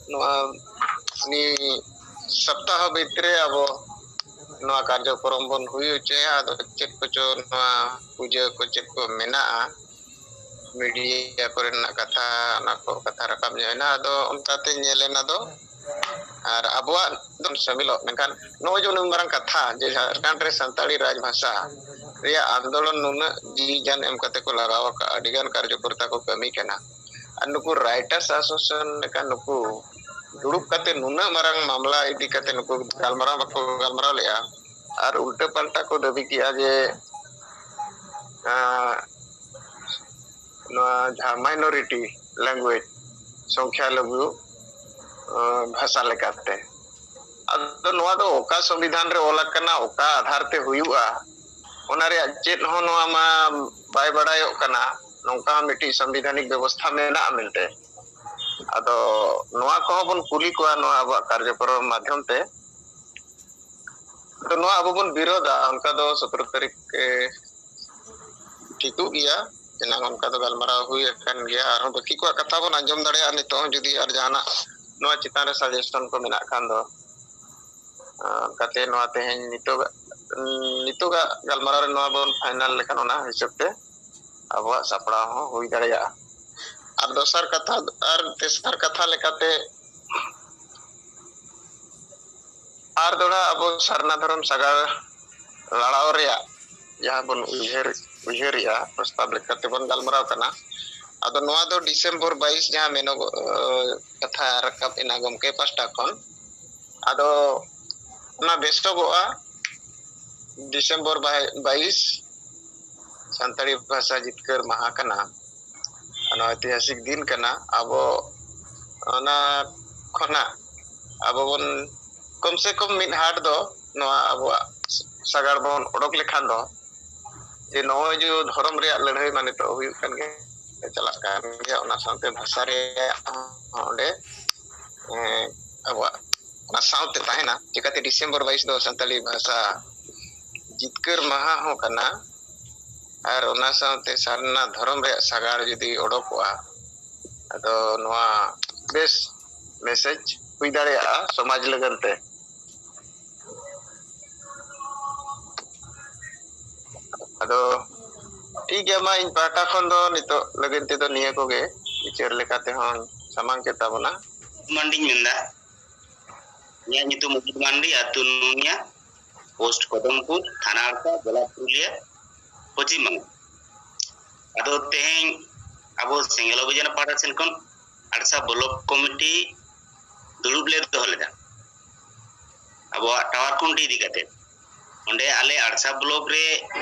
ᱱᱚᱣᱟ ᱱᱤᱭᱟᱹ ᱥᱚᱯᱛᱟᱦᱚ ᱵᱷᱤᱛᱨᱤ ᱟᱵᱚ ᱱᱚᱣᱟ ᱠᱟᱨᱡᱚᱠᱨᱚᱢ ᱵᱚᱱ ᱦᱩᱭ ᱦᱚᱪᱚᱭᱟ᱾ ᱟᱫᱚ ᱪᱮᱫ ᱠᱚᱪᱚ ᱱᱚᱣᱟ ᱯᱩᱡᱟᱹ ᱠᱚ ᱪᱮᱫ ᱠᱚ ᱢᱮᱱᱟᱜᱼᱟ, ᱢᱤᱰᱤᱭᱟ ᱠᱚᱨᱮᱱᱟᱜ ᱠᱟᱛᱷᱟ, ᱚᱱᱟ ᱠᱚ ᱠᱟᱛᱷᱟ ᱨᱟᱠᱟᱵ ᱧᱚᱜ ᱮᱱᱟ᱾ ᱟᱫᱚ ᱚᱱᱠᱟᱛᱮ ᱧᱮᱞ ᱮᱱᱟ ᱫᱚ, ᱟᱨ ᱟᱵᱚᱣᱟᱜ ᱫᱚ ᱥᱟᱹᱢᱤᱞᱚᱜ, ᱢᱮᱱᱠᱷᱟᱱ ᱱᱚᱜᱼᱚᱭ ᱡᱮ ᱩᱱᱟᱹᱜ ᱢᱟᱨᱟᱝ ᱠᱟᱛᱷᱟ ᱡᱮ ᱡᱷᱟᱲᱠᱷᱚᱸᱰ ᱨᱮ ᱥᱟᱱᱛᱟᱲᱤ ᱨᱟᱡᱽ ᱵᱷᱟᱥᱟ ᱨᱮᱭᱟᱜ ᱟᱱᱫᱳᱞᱚᱱ ᱱᱩᱱᱟᱹᱜ ᱡᱤᱣᱤ ᱡᱟᱱ ᱮᱢ ᱠᱟᱛᱮ ᱠᱚ ᱞᱟᱜᱟᱣ ᱟᱠᱟᱫᱼᱟ, ᱟᱹᱰᱤᱜᱟᱱ ᱠᱟᱨᱡᱚᱠᱚᱨᱛᱟ ᱠᱚ ᱠᱟᱹᱢᱤ ᱠᱟᱱᱟ, ᱟᱨ ᱱᱩᱠᱩ ᱨᱟᱭᱴᱟᱨᱥ ᱮᱥᱳᱥᱤᱭᱮᱥᱚᱱ ᱞᱮᱠᱟ ᱱᱩᱠᱩ ᱫᱩᱲᱩᱵ ᱠᱟᱛᱮ ᱱᱩᱱᱟᱹᱜ ᱢᱟᱨᱟᱝ ᱢᱟᱢᱞᱟ ᱤᱫᱤ ᱠᱟᱛᱮ ᱱᱩᱠᱩ ᱜᱟᱞᱢᱟᱨᱟᱣ ᱵᱟᱠᱚ ᱜᱟᱞᱢᱟᱨᱟᱣ ᱞᱮᱫᱼᱟ, ᱟᱨ ᱩᱞᱴᱟᱹ ᱯᱟᱞᱴᱟ ᱠᱚ ᱫᱟᱹᱵᱤ ᱠᱮᱫᱼᱟ ᱡᱮ, ᱟᱸ, ᱱᱚᱣᱟ ᱡᱟᱦᱟᱸ minority language, ᱥᱚᱝᱠᱷᱭᱟ ᱞᱚᱜᱷᱩ, ᱟᱸ, ᱵᱷᱟᱥᱟ ᱞᱮᱠᱟᱛᱮ᱾ ᱟᱫᱚ ᱱᱚᱣᱟ ᱫᱚ ᱚᱠᱟ ᱥᱚᱝᱵᱤᱫᱷᱟᱱ ᱨᱮ ᱚᱞ ᱟᱠᱟᱱᱟ, ᱚᱠᱟ ᱟᱫᱷᱟᱨ ᱛᱮ ᱦᱩᱭᱩᱜᱼᱟ, ᱚᱱᱟ ᱨᱮᱭᱟᱜ ᱪᱮᱫ ᱦᱚᱸ ᱱᱚᱣᱟ ᱢᱟ ᱵᱟᱭ ᱵᱟᱲᱟᱭᱚᱜ ᱠᱟᱱᱟ᱾ ᱱᱚᱝᱠᱟ ᱦᱚᱸ ᱢᱤᱫᱴᱤᱡ ᱥᱚᱝᱵᱤᱫᱷᱟᱱᱤᱠ ᱵᱮᱵᱚᱥᱛᱷᱟ ᱢᱮᱱᱟᱜᱼᱟ ᱢᱮᱱᱛᱮ᱾ ᱟᱫᱚ ᱱᱚᱣᱟ ᱠᱚᱦᱚᱸ ᱵᱚᱱ ᱠᱩᱞᱤ ᱠᱚᱣᱟ ᱱᱚᱣᱟ ᱟᱵᱚᱣᱟᱜ ᱠᱟᱨᱡᱚᱠᱨᱚᱢ ᱢᱟᱫᱽᱫᱷᱚᱢ ᱛᱮ᱾ ᱟᱫᱚ ᱱᱚᱣᱟ ᱟᱵᱚ ᱵᱚᱱ ᱵᱤᱨᱳᱫᱟ, ᱚᱱᱠᱟ ᱫᱚ ᱥᱚᱛᱨᱚ ᱛᱟᱹᱨᱤᱠᱷ, ᱮ, ᱴᱷᱤᱠᱚᱜ ᱜᱮᱭᱟ, ᱮᱱᱟᱝ ᱚᱱᱠᱟ ᱫᱚ ᱜᱟᱞᱢᱟᱨᱟᱣ ᱦᱩᱭ ᱟᱠᱟᱱ ᱜᱮᱭᱟ᱾ ᱟᱨᱦᱚᱸ ᱵᱟᱹᱠᱤ ᱠᱚᱣᱟᱜ ᱠᱟᱛᱷᱟ ᱵᱚᱱ ᱟᱸᱡᱚᱢ ᱫᱟᱲᱮᱭᱟᱜᱼᱟ ᱱᱤᱛᱚᱜ ᱦᱚᱸ, ᱡᱩᱫᱤ ᱟᱨ ᱡᱟᱦᱟᱱᱟᱜ ᱱᱚᱣᱟ ᱪᱮᱛᱟᱱ ᱨᱮ ᱥᱟᱡᱮᱥᱚᱱ ᱠᱚ ᱢᱮᱱᱟᱜ ᱠᱷᱟᱱ ᱫᱚ᱾ ᱟᱨ ᱚᱱᱠᱟᱛᱮ ᱱᱚᱣᱟ ᱛᱮᱦᱮᱧ ᱱᱤᱛᱚᱜᱟᱜ, ᱱᱤᱛᱚᱜᱟᱜ ᱜᱟᱞᱢᱟᱨᱟᱣ ᱨᱮ ᱱᱚᱣᱟ ᱵᱚᱱ ᱯᱷᱟᱭᱱᱟᱞ ᱞᱮᱠᱷᱟᱱ ᱚᱱᱟ ᱦᱤᱥᱟᱹᱵ ᱛᱮ ᱟᱵᱚᱣᱟᱜ ᱥᱟᱯᱲᱟᱣ ᱦᱚᱸ ᱦᱩᱭ ᱫᱟᱲᱮᱭᱟᱜᱼᱟ᱾ ᱟᱨ ᱫᱚᱥᱟᱨ ᱠᱟᱛᱷᱟ, ᱟᱨ ᱛᱮᱥᱟᱨ ᱠᱟᱛᱷᱟ ᱞᱮᱠᱟᱛᱮ, ᱟᱨ ᱫᱚᱲᱦᱟ ᱟᱵᱚ ᱥᱟᱨᱱᱟ ᱫᱷᱚᱨᱚᱢ ᱥᱟᱜᱟᱲ ᱞᱟᱲᱟᱣ ᱨᱮᱭᱟᱜ ᱡᱟᱦᱟᱸ ᱵᱚᱱ ᱩᱭᱦᱟᱹᱨ, ᱩᱭᱦᱟᱹᱨᱮᱜᱼᱟ, ᱯᱨᱚᱥᱛᱟᱵ ᱞᱮᱠᱟᱛᱮ ᱵᱚᱱ ᱜᱟᱞᱢᱟᱨᱟᱣ ᱠᱟᱱᱟ᱾ ᱟᱫᱚ ᱱᱚᱣᱟ ᱫᱚ ᱰᱤᱥᱮᱢᱵᱚᱨ ᱵᱟᱭᱤᱥ ᱡᱟᱦᱟᱸ ᱢᱮᱱᱚᱜᱚᱜ, ᱠᱟᱛᱷᱟ ᱨᱟᱠᱟᱵ ᱮᱱᱟ ᱜᱚᱢᱠᱮ ᱯᱟᱦᱴᱟ ᱠᱷᱚᱱ, ᱟᱫᱚ ᱚᱱᱟ ᱵᱮᱥᱴᱚᱜᱚᱜᱼᱟ᱾ ᱰᱤᱥᱮᱢᱵᱚᱨ ᱵᱟᱭᱤᱥ ᱥᱟᱱᱛᱟᱲᱤ ᱵᱷᱟᱥᱟ ᱡᱤᱛᱠᱟᱹᱨ ᱢᱟᱦᱟ ᱠᱟᱱᱟ, ᱱᱚᱣᱟ ᱳᱭᱛᱤᱦᱟᱥᱤᱠ ᱫᱤᱱ ᱠᱟᱱᱟ᱾ ᱟᱵᱚ ᱚᱱᱟ ᱠᱷᱚᱱᱟᱜ ᱟᱵᱚ ᱵᱚᱱ ᱠᱚᱢ ᱥᱮ ᱠᱚᱢ ᱢᱤᱫ ᱦᱟᱴ ᱫᱚ ᱱᱚᱣᱟ ᱟᱵᱚᱣᱟᱜ ᱥᱟᱜᱟᱲ ᱵᱚᱱ ᱚᱰᱚᱠ ᱞᱮᱠᱷᱟᱱ ᱫᱚ, ᱡᱮ ᱱᱚᱜᱼᱚᱭ ᱡᱮ ᱫᱷᱚᱨᱚᱢ ᱨᱮᱭᱟᱜ ᱞᱟᱹᱲᱦᱟᱹᱭ ᱢᱟ ᱱᱤᱛᱚᱜ ᱦᱩᱭᱩᱜ ᱠᱟᱱ ᱜᱮ, ᱪᱟᱞᱟᱜ ᱠᱟᱱ ᱜᱮᱭᱟ, ᱚᱱᱟ ᱥᱟᱶᱛᱮ ᱵᱷᱟᱥᱟ ᱨᱮᱭᱟᱜ ᱦᱚᱸ ᱚᱸᱰᱮ, ᱮᱸ, ᱟᱵᱚᱣᱟᱜ ᱚᱱᱟ ᱥᱟᱶᱛᱮ ᱛᱟᱦᱮᱱᱟ᱾ ᱪᱤᱠᱟᱹᱛᱮ ᱰᱤᱥᱮᱢᱵᱚᱨ ᱵᱟᱭᱤᱥ ᱫᱚ ᱥᱟᱱᱛᱟᱲᱤ ᱵᱷᱟᱥᱟ ᱡᱤᱛᱠᱟᱹᱨ ᱢᱟᱦᱟ ᱦᱚᱸ ᱠᱟᱱᱟ, ᱟᱨ ᱚᱱᱟ ᱥᱟᱶᱛᱮ ᱥᱟᱨᱱᱟ ᱫᱷᱚᱨᱚᱢ ᱨᱮᱭᱟᱜ ᱥᱟᱜᱟᱲ ᱡᱩᱫᱤ ᱚᱰᱚᱠᱚᱜᱼᱟ, ᱟᱫᱚ ᱱᱚᱣᱟ ᱵᱮᱥ ᱢᱮᱥᱮᱡᱽ ᱦᱩᱭ ᱫᱟᱲᱮᱭᱟᱜᱼᱟ ᱥᱚᱢᱟᱡᱽ ᱞᱟᱹᱜᱤᱫ ᱛᱮ᱾ ᱟᱫᱚ ᱴᱷᱤᱠ ᱜᱮᱭᱟ, ᱢᱟ ᱤᱧ ᱯᱟᱦᱴᱟ ᱠᱷᱚᱱ ᱫᱚ ᱱᱤᱛᱚᱜ ᱞᱟᱹᱜᱤᱫ ᱛᱮᱫᱚ ᱱᱤᱭᱟᱹ ᱠᱚᱜᱮ ᱵᱤᱪᱟᱹᱨ ᱞᱮᱠᱟ ᱛᱮᱦᱚᱸ ᱥᱟᱢᱟᱝ ᱠᱮᱫ ᱛᱟᱵᱚᱱᱟ᱾ ᱢᱟᱱᱰᱤᱧ ᱢᱮᱱᱫᱟ᱾ ᱤᱧᱟᱹᱜ ᱧᱩᱛᱩᱢ ᱚᱡᱤᱛ ᱢᱟᱱᱰᱤ, ᱟᱹᱛᱩ ᱱᱩᱱᱤᱭᱟ, ᱯᱳᱥᱴ ᱠᱚᱫᱚᱢᱯᱩᱨ, ᱛᱷᱟᱱᱟ ᱟᱲᱥᱟ, ᱡᱮᱞᱟ ᱯᱩᱨᱩᱞᱤᱭᱟᱹ, ᱯᱚᱪᱷᱤᱢ ᱵᱟᱝᱞᱟ᱾ ᱟᱫᱚ ᱛᱮᱦᱮᱧ ᱟᱵᱚ ᱥᱮᱸᱜᱮᱞ ᱚᱵᱷᱤᱡᱟᱱ ᱯᱟᱦᱴᱟ ᱥᱮᱱ ᱠᱷᱚᱱ ᱟᱲᱥᱟ ᱵᱞᱚᱠ ᱠᱚᱢᱤᱴᱤ ᱫᱩᱲᱩᱵ ᱞᱮ ᱫᱚᱦᱚ ᱞᱮᱫᱟ ᱟᱵᱚᱣᱟᱜ ᱴᱟᱣᱟᱨ ᱠᱷᱩᱱᱴᱤ ᱤᱫᱤ ᱠᱟᱛᱮ᱾ ᱚᱸᱰᱮ ᱟᱞᱮ ᱟᱲᱥᱟ ᱵᱞᱚᱠ ᱨᱮ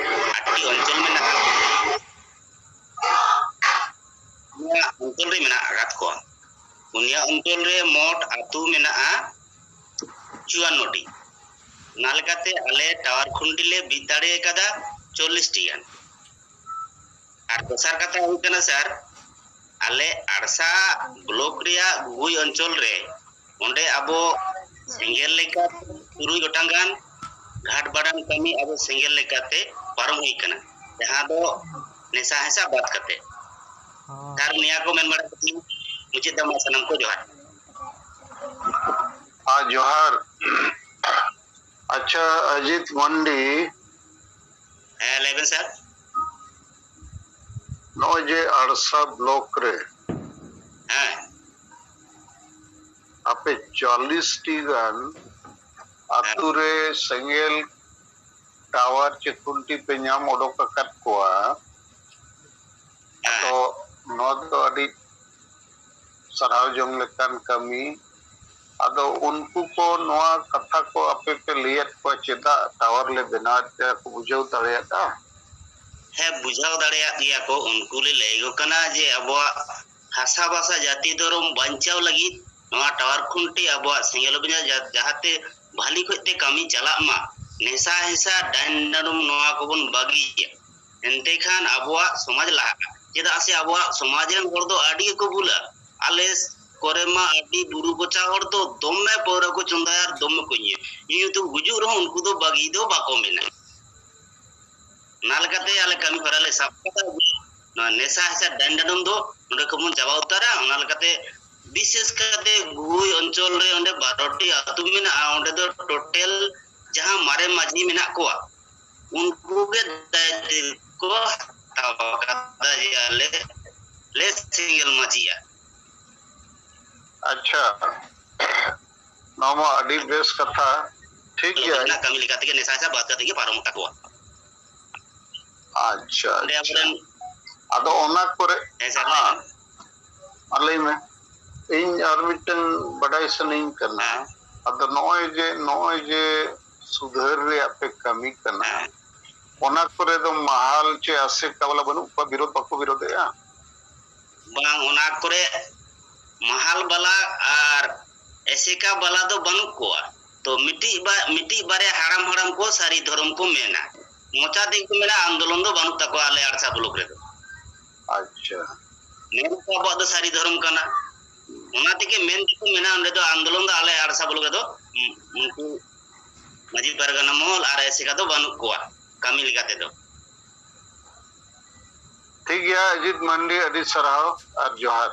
ᱟᱴᱴᱤ ᱚᱧᱪᱚᱞ ᱢᱮᱱᱟᱜᱼᱟ᱾ ᱱᱚᱣᱟ ᱚᱧᱪᱚᱞ ᱨᱮ ᱢᱮᱱᱟᱜ ᱟᱠᱟᱫ ᱠᱚᱣᱟ᱾ ᱯᱩᱱᱭᱟ ᱚᱧᱪᱚᱞ ᱨᱮ ᱢᱳᱴ ᱟᱹᱛᱩ ᱢᱮᱱᱟᱜᱼᱟ ᱪᱩᱣᱟᱱᱱᱚ ᱴᱤ᱾ ᱚᱱᱟ ᱞᱮᱠᱟᱛᱮ ᱟᱞᱮ ᱴᱟᱣᱟᱨ ᱠᱷᱩᱱᱴᱤ ᱞᱮ ᱵᱤᱫ ᱫᱟᱲᱮ ᱟᱠᱟᱫᱟ ᱪᱚᱞᱞᱤᱥ ᱴᱤ ᱜᱟᱱ᱾ ᱟᱨ ᱫᱚᱥᱟᱨ ᱠᱟᱛᱷᱟ ᱦᱩᱭᱩᱜ ᱠᱟᱱᱟ ᱥᱟᱨ, ᱟᱞᱮ ᱟᱲᱥᱟ ᱵᱞᱚᱠ ᱨᱮᱭᱟᱜ ᱜᱩᱜᱩᱭ ᱚᱧᱪᱚᱞ ᱨᱮ, ᱚᱸᱰᱮ ᱟᱵᱚ ᱥᱮᱸᱜᱮᱞ ᱞᱮᱠᱟ ᱛᱩᱨᱩᱭ ᱜᱚᱴᱟᱝ ᱜᱟᱱ ᱜᱷᱟᱴ ᱵᱟᱰᱟᱱ ᱠᱟᱹᱢᱤ ᱟᱵᱚ ᱥᱮᱸᱜᱮᱞ ᱞᱮᱠᱟᱛᱮ ᱯᱟᱨᱚᱢ ᱦᱩᱭ ᱠᱟᱱᱟ, ᱡᱟᱦᱟᱸ ᱫᱚ ᱱᱮᱥᱟ ᱦᱮᱸᱥᱟ ᱵᱟᱫ ᱠᱟᱛᱮ᱾ ᱦᱚᱸ᱾ ᱥᱟᱨ, ᱱᱤᱭᱟᱹ ᱠᱚ ᱢᱮᱱ ᱵᱟᱲᱟ ᱠᱟᱛᱮ ᱢᱩᱪᱟᱹᱫ ᱫᱟ᱾ ᱢᱟ ᱥᱟᱱᱟᱢ ᱠᱚ ᱡᱚᱦᱟᱨ᱾ ᱟᱨ ᱡᱚᱦᱟᱨ᱾ ᱟᱪᱪᱷᱟ, ᱚᱡᱤᱛ ᱢᱟᱱᱰᱤ, ᱦᱮᱸ, ᱞᱟᱹᱭ ᱵᱮᱱ ᱥᱟᱨ᱾ ᱱᱚᱜᱼᱚᱭ ᱡᱮ ᱟᱲᱥᱟ ᱵᱞᱚᱠ ᱨᱮ ᱦᱮᱸ᱾ ᱟᱯᱮ ᱪᱚᱞᱞᱤᱥ ᱴᱤ ᱜᱟᱱ ᱟᱛᱳ ᱨᱮ ᱥᱮᱸᱜᱮᱞ ᱴᱟᱣᱟᱨ ᱪᱮ ᱠᱷᱩᱱᱴᱤ ᱯᱮ ᱧᱟᱢ ᱚᱰᱚᱠ ᱟᱠᱟᱫ ᱠᱚᱣᱟ, ᱦᱮᱸ᱾ ᱛᱚ ᱱᱚᱣᱟ ᱫᱚ ᱟᱹᱰᱤ ᱥᱟᱨᱦᱟᱣ ᱡᱚᱝ ᱞᱮᱠᱟᱱ ᱠᱟᱹᱢᱤ᱾ ᱟᱫᱚ ᱩᱱᱠᱩ ᱠᱚ ᱱᱚᱣᱟ ᱠᱟᱛᱷᱟ ᱠᱚ ᱟᱯᱮ ᱯᱮ ᱞᱟᱹᱭᱟᱫ ᱠᱚᱣᱟ ᱪᱮᱫᱟᱜ ᱴᱟᱣᱟᱨ ᱞᱮ ᱵᱮᱱᱟᱣᱮᱫ ᱯᱮᱭᱟ, ᱠᱚ ᱵᱩᱡᱷᱟᱹᱣ ᱫᱟᱲᱮᱭᱟᱫᱟ? ᱦᱮᱸ, ᱵᱩᱡᱷᱟᱹᱣ ᱫᱟᱲᱮᱭᱟᱜ ᱜᱮᱭᱟ ᱠᱚ᱾ ᱩᱱᱠᱩ ᱞᱮ ᱞᱟᱹᱭ ᱟᱠᱚ ᱠᱟᱱᱟ ᱡᱮ ᱟᱵᱚᱣᱟᱜ ᱵᱷᱟᱥᱟ ᱵᱷᱟᱥᱟ ᱡᱟᱹᱛᱤ ᱫᱷᱚᱨᱚᱢ ᱵᱟᱧᱪᱟᱣ ᱞᱟᱹᱜᱤᱫ ᱱᱚᱣᱟ ᱴᱟᱣᱟᱨ ᱠᱷᱩᱱᱴᱤ ᱟᱵᱚᱣᱟᱜ ᱥᱮᱸᱜᱮᱞ ᱚᱵᱷᱤᱡᱟᱱ ᱡᱟ-, ᱡᱟᱦᱟᱸᱛᱮ ᱵᱷᱟᱹᱞᱤ ᱠᱷᱚᱡ ᱛᱮ ᱠᱟᱹᱢᱤ ᱪᱟᱞᱟᱜ ᱢᱟ, ᱱᱮᱥᱟ ᱦᱮᱸᱥᱟ ᱰᱟᱭᱤᱱ ᱰᱟᱸᱰᱚᱢ ᱱᱚᱣᱟ ᱠᱚᱵᱚᱱ ᱵᱟᱹᱜᱤᱭᱟ᱾ ᱮᱱᱛᱮ ᱠᱷᱟᱱ ᱟᱵᱚᱣᱟᱜ ᱥᱚᱢᱟᱡᱽ ᱞᱟᱦᱟᱜᱼᱟ, ᱪᱮᱫᱟᱜ ᱥᱮ ᱟᱵᱚᱣᱟᱜ ᱥᱚᱢᱟᱡᱽ ᱨᱮᱱ ᱦᱚᱲ ᱫᱚ ᱟᱹᱰᱤ ᱜᱮᱠᱚ ᱵᱷᱩᱞᱟ᱾ ᱟᱞᱮ ᱠᱚᱨᱮ ᱢᱟ ᱟᱹᱰᱤ ᱵᱩᱨᱩ ᱠᱚᱪᱟ ᱦᱚᱲ ᱫᱚ ᱫᱚᱢᱮ ᱯᱟᱹᱣᱨᱟᱹ ᱠᱚ ᱪᱚᱸᱫᱟᱭᱟ ᱟᱨ ᱫᱚᱢᱮ ᱠᱚ ᱧᱩᱭᱟ᱾ ᱧᱩ ᱧᱩ ᱛᱮ ᱜᱩᱡᱩᱜ ᱨᱮᱦᱚᱸ ᱩᱱᱠᱩ ᱫᱚ ᱵᱟᱹᱜᱤ ᱫᱚ ᱵᱟᱠᱚ ᱢᱮᱱᱟ᱾ ᱚᱱᱟ ᱞᱮᱠᱟᱛᱮ ᱟᱞᱮ ᱠᱟᱹᱢᱤ ᱦᱚᱨᱟ ᱞᱮ ᱥᱟᱵ ᱠᱟᱫᱟ, ᱱᱚᱣᱟ ᱱᱮᱥᱟ ᱦᱮᱸᱥᱟ ᱰᱟᱭᱤᱱ ᱰᱟᱸᱰᱚᱢ ᱫᱚ ᱱᱚᱰᱮ ᱠᱷᱚᱱ ᱵᱚᱱ ᱪᱟᱵᱟ ᱩᱛᱟᱹᱨᱟ᱾ ᱚᱱᱟ ᱞᱮᱠᱟᱛᱮ ᱵᱤᱥᱮᱥ ᱠᱟᱛᱮ ᱜᱩᱜᱩᱭ ᱚᱧᱪᱚᱞ ᱨᱮ ᱚᱸᱰᱮ ᱵᱟᱨᱚ ᱴᱤ ᱟᱹᱛᱩ ᱢᱮᱱᱟᱜᱼᱟ, ᱚᱸᱰᱮ ᱫᱚ ᱴᱳᱴᱟᱞ ᱡᱟᱦᱟᱸ ᱢᱟᱨᱮ ᱢᱟᱹᱡᱷᱤ ᱢᱮᱱᱟᱜ ᱠᱚᱣᱟ, ᱩᱱᱠᱩ ᱜᱮ ᱫᱟᱭᱤᱛᱛᱚ ᱠᱚ ᱦᱟᱛᱟᱣ ᱟᱠᱟᱫᱟ ᱡᱮ ᱟᱞᱮ ᱞᱮ ᱥᱤᱸᱜᱮᱞ ᱢᱟᱹᱡᱷᱤᱜᱼᱟ᱾ ᱟᱪᱪᱷᱟ, ᱱᱚᱣᱟ ᱢᱟ ᱟᱹᱰᱤ ᱵᱮᱥ ᱠᱟᱛᱷᱟ᱾ ᱴᱷᱤᱠ ᱜᱮᱭᱟ᱾ ᱨᱮᱱᱟᱜ ᱠᱟᱹᱢᱤ ᱞᱮᱠᱟ ᱛᱮᱜᱮ ᱱᱮᱥᱟ ᱥᱮ ᱵᱟᱫ ᱠᱟᱛᱮ ᱜᱮ ᱯᱟᱨᱚᱢᱚᱜ ᱛᱟᱠᱚᱣᱟ᱾ ᱟᱪᱪᱷᱟ, ᱚᱸᱰᱮ ᱟᱪᱪᱷᱟ᱾ ᱟᱵᱚᱨᱮᱱ ᱟᱫᱚ ᱚᱱᱟ ᱠᱚᱨᱮ ᱦᱮᱸ, ᱥᱮ ᱦᱮᱸ, ᱢᱟ ᱞᱟᱹᱭ ᱢᱮ᱾ ᱤᱧ ᱟᱨ ᱢᱤᱫᱴᱟᱝ ᱵᱟᱰᱟᱭ ᱥᱟᱱᱟᱧ ᱠᱟᱱᱟ᱾ ᱦᱮᱸ᱾ ᱟᱫᱚ ᱱᱚᱜᱼᱚᱭ ᱡᱮ, ᱱᱚᱜᱼᱚᱭ ᱡᱮ ᱥᱩᱫᱷᱟᱹᱨ ᱨᱮᱭᱟᱜ ᱯᱮ ᱠᱟᱹᱢᱤ ᱠᱟᱱᱟ, ᱦᱮᱸ᱾ ᱚᱱᱟ ᱠᱚᱨᱮ ᱫᱚ ᱢᱟᱦᱟᱞ ᱪᱮ ᱟᱥᱮᱠᱟ ᱵᱟᱞᱟ ᱵᱟᱹᱱᱩᱜ ᱠᱚᱣᱟ? ᱵᱤᱨᱳᱫ ᱵᱟᱠᱚ ᱵᱤᱨᱳᱫᱮᱜᱼᱟ? ᱵᱟᱝ, ᱚᱱᱟ ᱠᱚᱨᱮ ᱢᱟᱦᱟᱞ ᱵᱟᱞᱟ ᱟᱨ ᱮᱥᱮᱠᱟ ᱵᱟᱞᱟ ᱫᱚ ᱵᱟᱹᱱᱩᱜ ᱠᱚᱣᱟ᱾ ᱛᱚ ᱢᱤᱫᱴᱤᱡ ᱵᱟ ᱢᱤᱫᱴᱤᱡ ᱵᱟᱨᱭᱟ ᱦᱟᱲᱟᱢ ᱦᱟᱲᱟᱢ ᱠᱚ ᱥᱟᱹᱨᱤ ᱫᱷᱚᱨᱚᱢ ᱠᱚ ᱢᱮᱱᱟ, ᱢᱚᱪᱟ ᱛᱮᱜᱮ ᱠᱚ ᱢᱮᱱᱟ ᱟᱱᱫᱳᱞᱚᱱ ᱫᱚ ᱵᱟᱹᱱᱩᱜ ᱛᱟᱠᱚᱣᱟ ᱟᱞᱮ ᱟᱲᱥᱟ ᱵᱞᱚᱠ ᱨᱮᱫᱚ᱾ ᱟᱪᱪᱷᱟ᱾ ᱢᱮᱱ ᱠᱚ ᱟᱵᱚᱣᱟᱜ ᱫᱚ ᱥᱟᱹᱨᱤ ᱫᱷᱚᱨᱚᱢ ᱠᱟᱱᱟ᱾ ᱚᱱᱟ ᱛᱮᱜᱮ ᱢᱮᱱ ᱛᱮᱠᱚ ᱢᱮᱱᱟ ᱚᱸᱰᱮ ᱫᱚ ᱟᱱᱫᱳᱞᱚᱱ ᱫᱚ ᱟᱞᱮ ᱟᱲᱥᱟ ᱵᱞᱚᱠ ᱨᱮᱫᱚ ᱩᱱᱠᱩ ᱢᱟᱹᱡᱷᱤ ᱯᱟᱨᱜᱟᱱᱟ ᱢᱚᱦᱚᱞ ᱟᱨ ᱮᱥᱮᱠᱟ ᱫᱚ ᱵᱟᱹᱱᱩᱜ ᱠᱚᱣᱟ ᱠᱟᱹᱢᱤ ᱞᱮᱠᱟ ᱛᱮᱫᱚ᱾ ᱴᱷᱤᱠ ᱜᱮᱭᱟ ᱟᱡᱤᱛ ᱢᱟᱱᱰᱤ, ᱟᱹᱰᱤ ᱥᱟᱨᱦᱟᱣ ᱟᱨ ᱡᱚᱦᱟᱨ᱾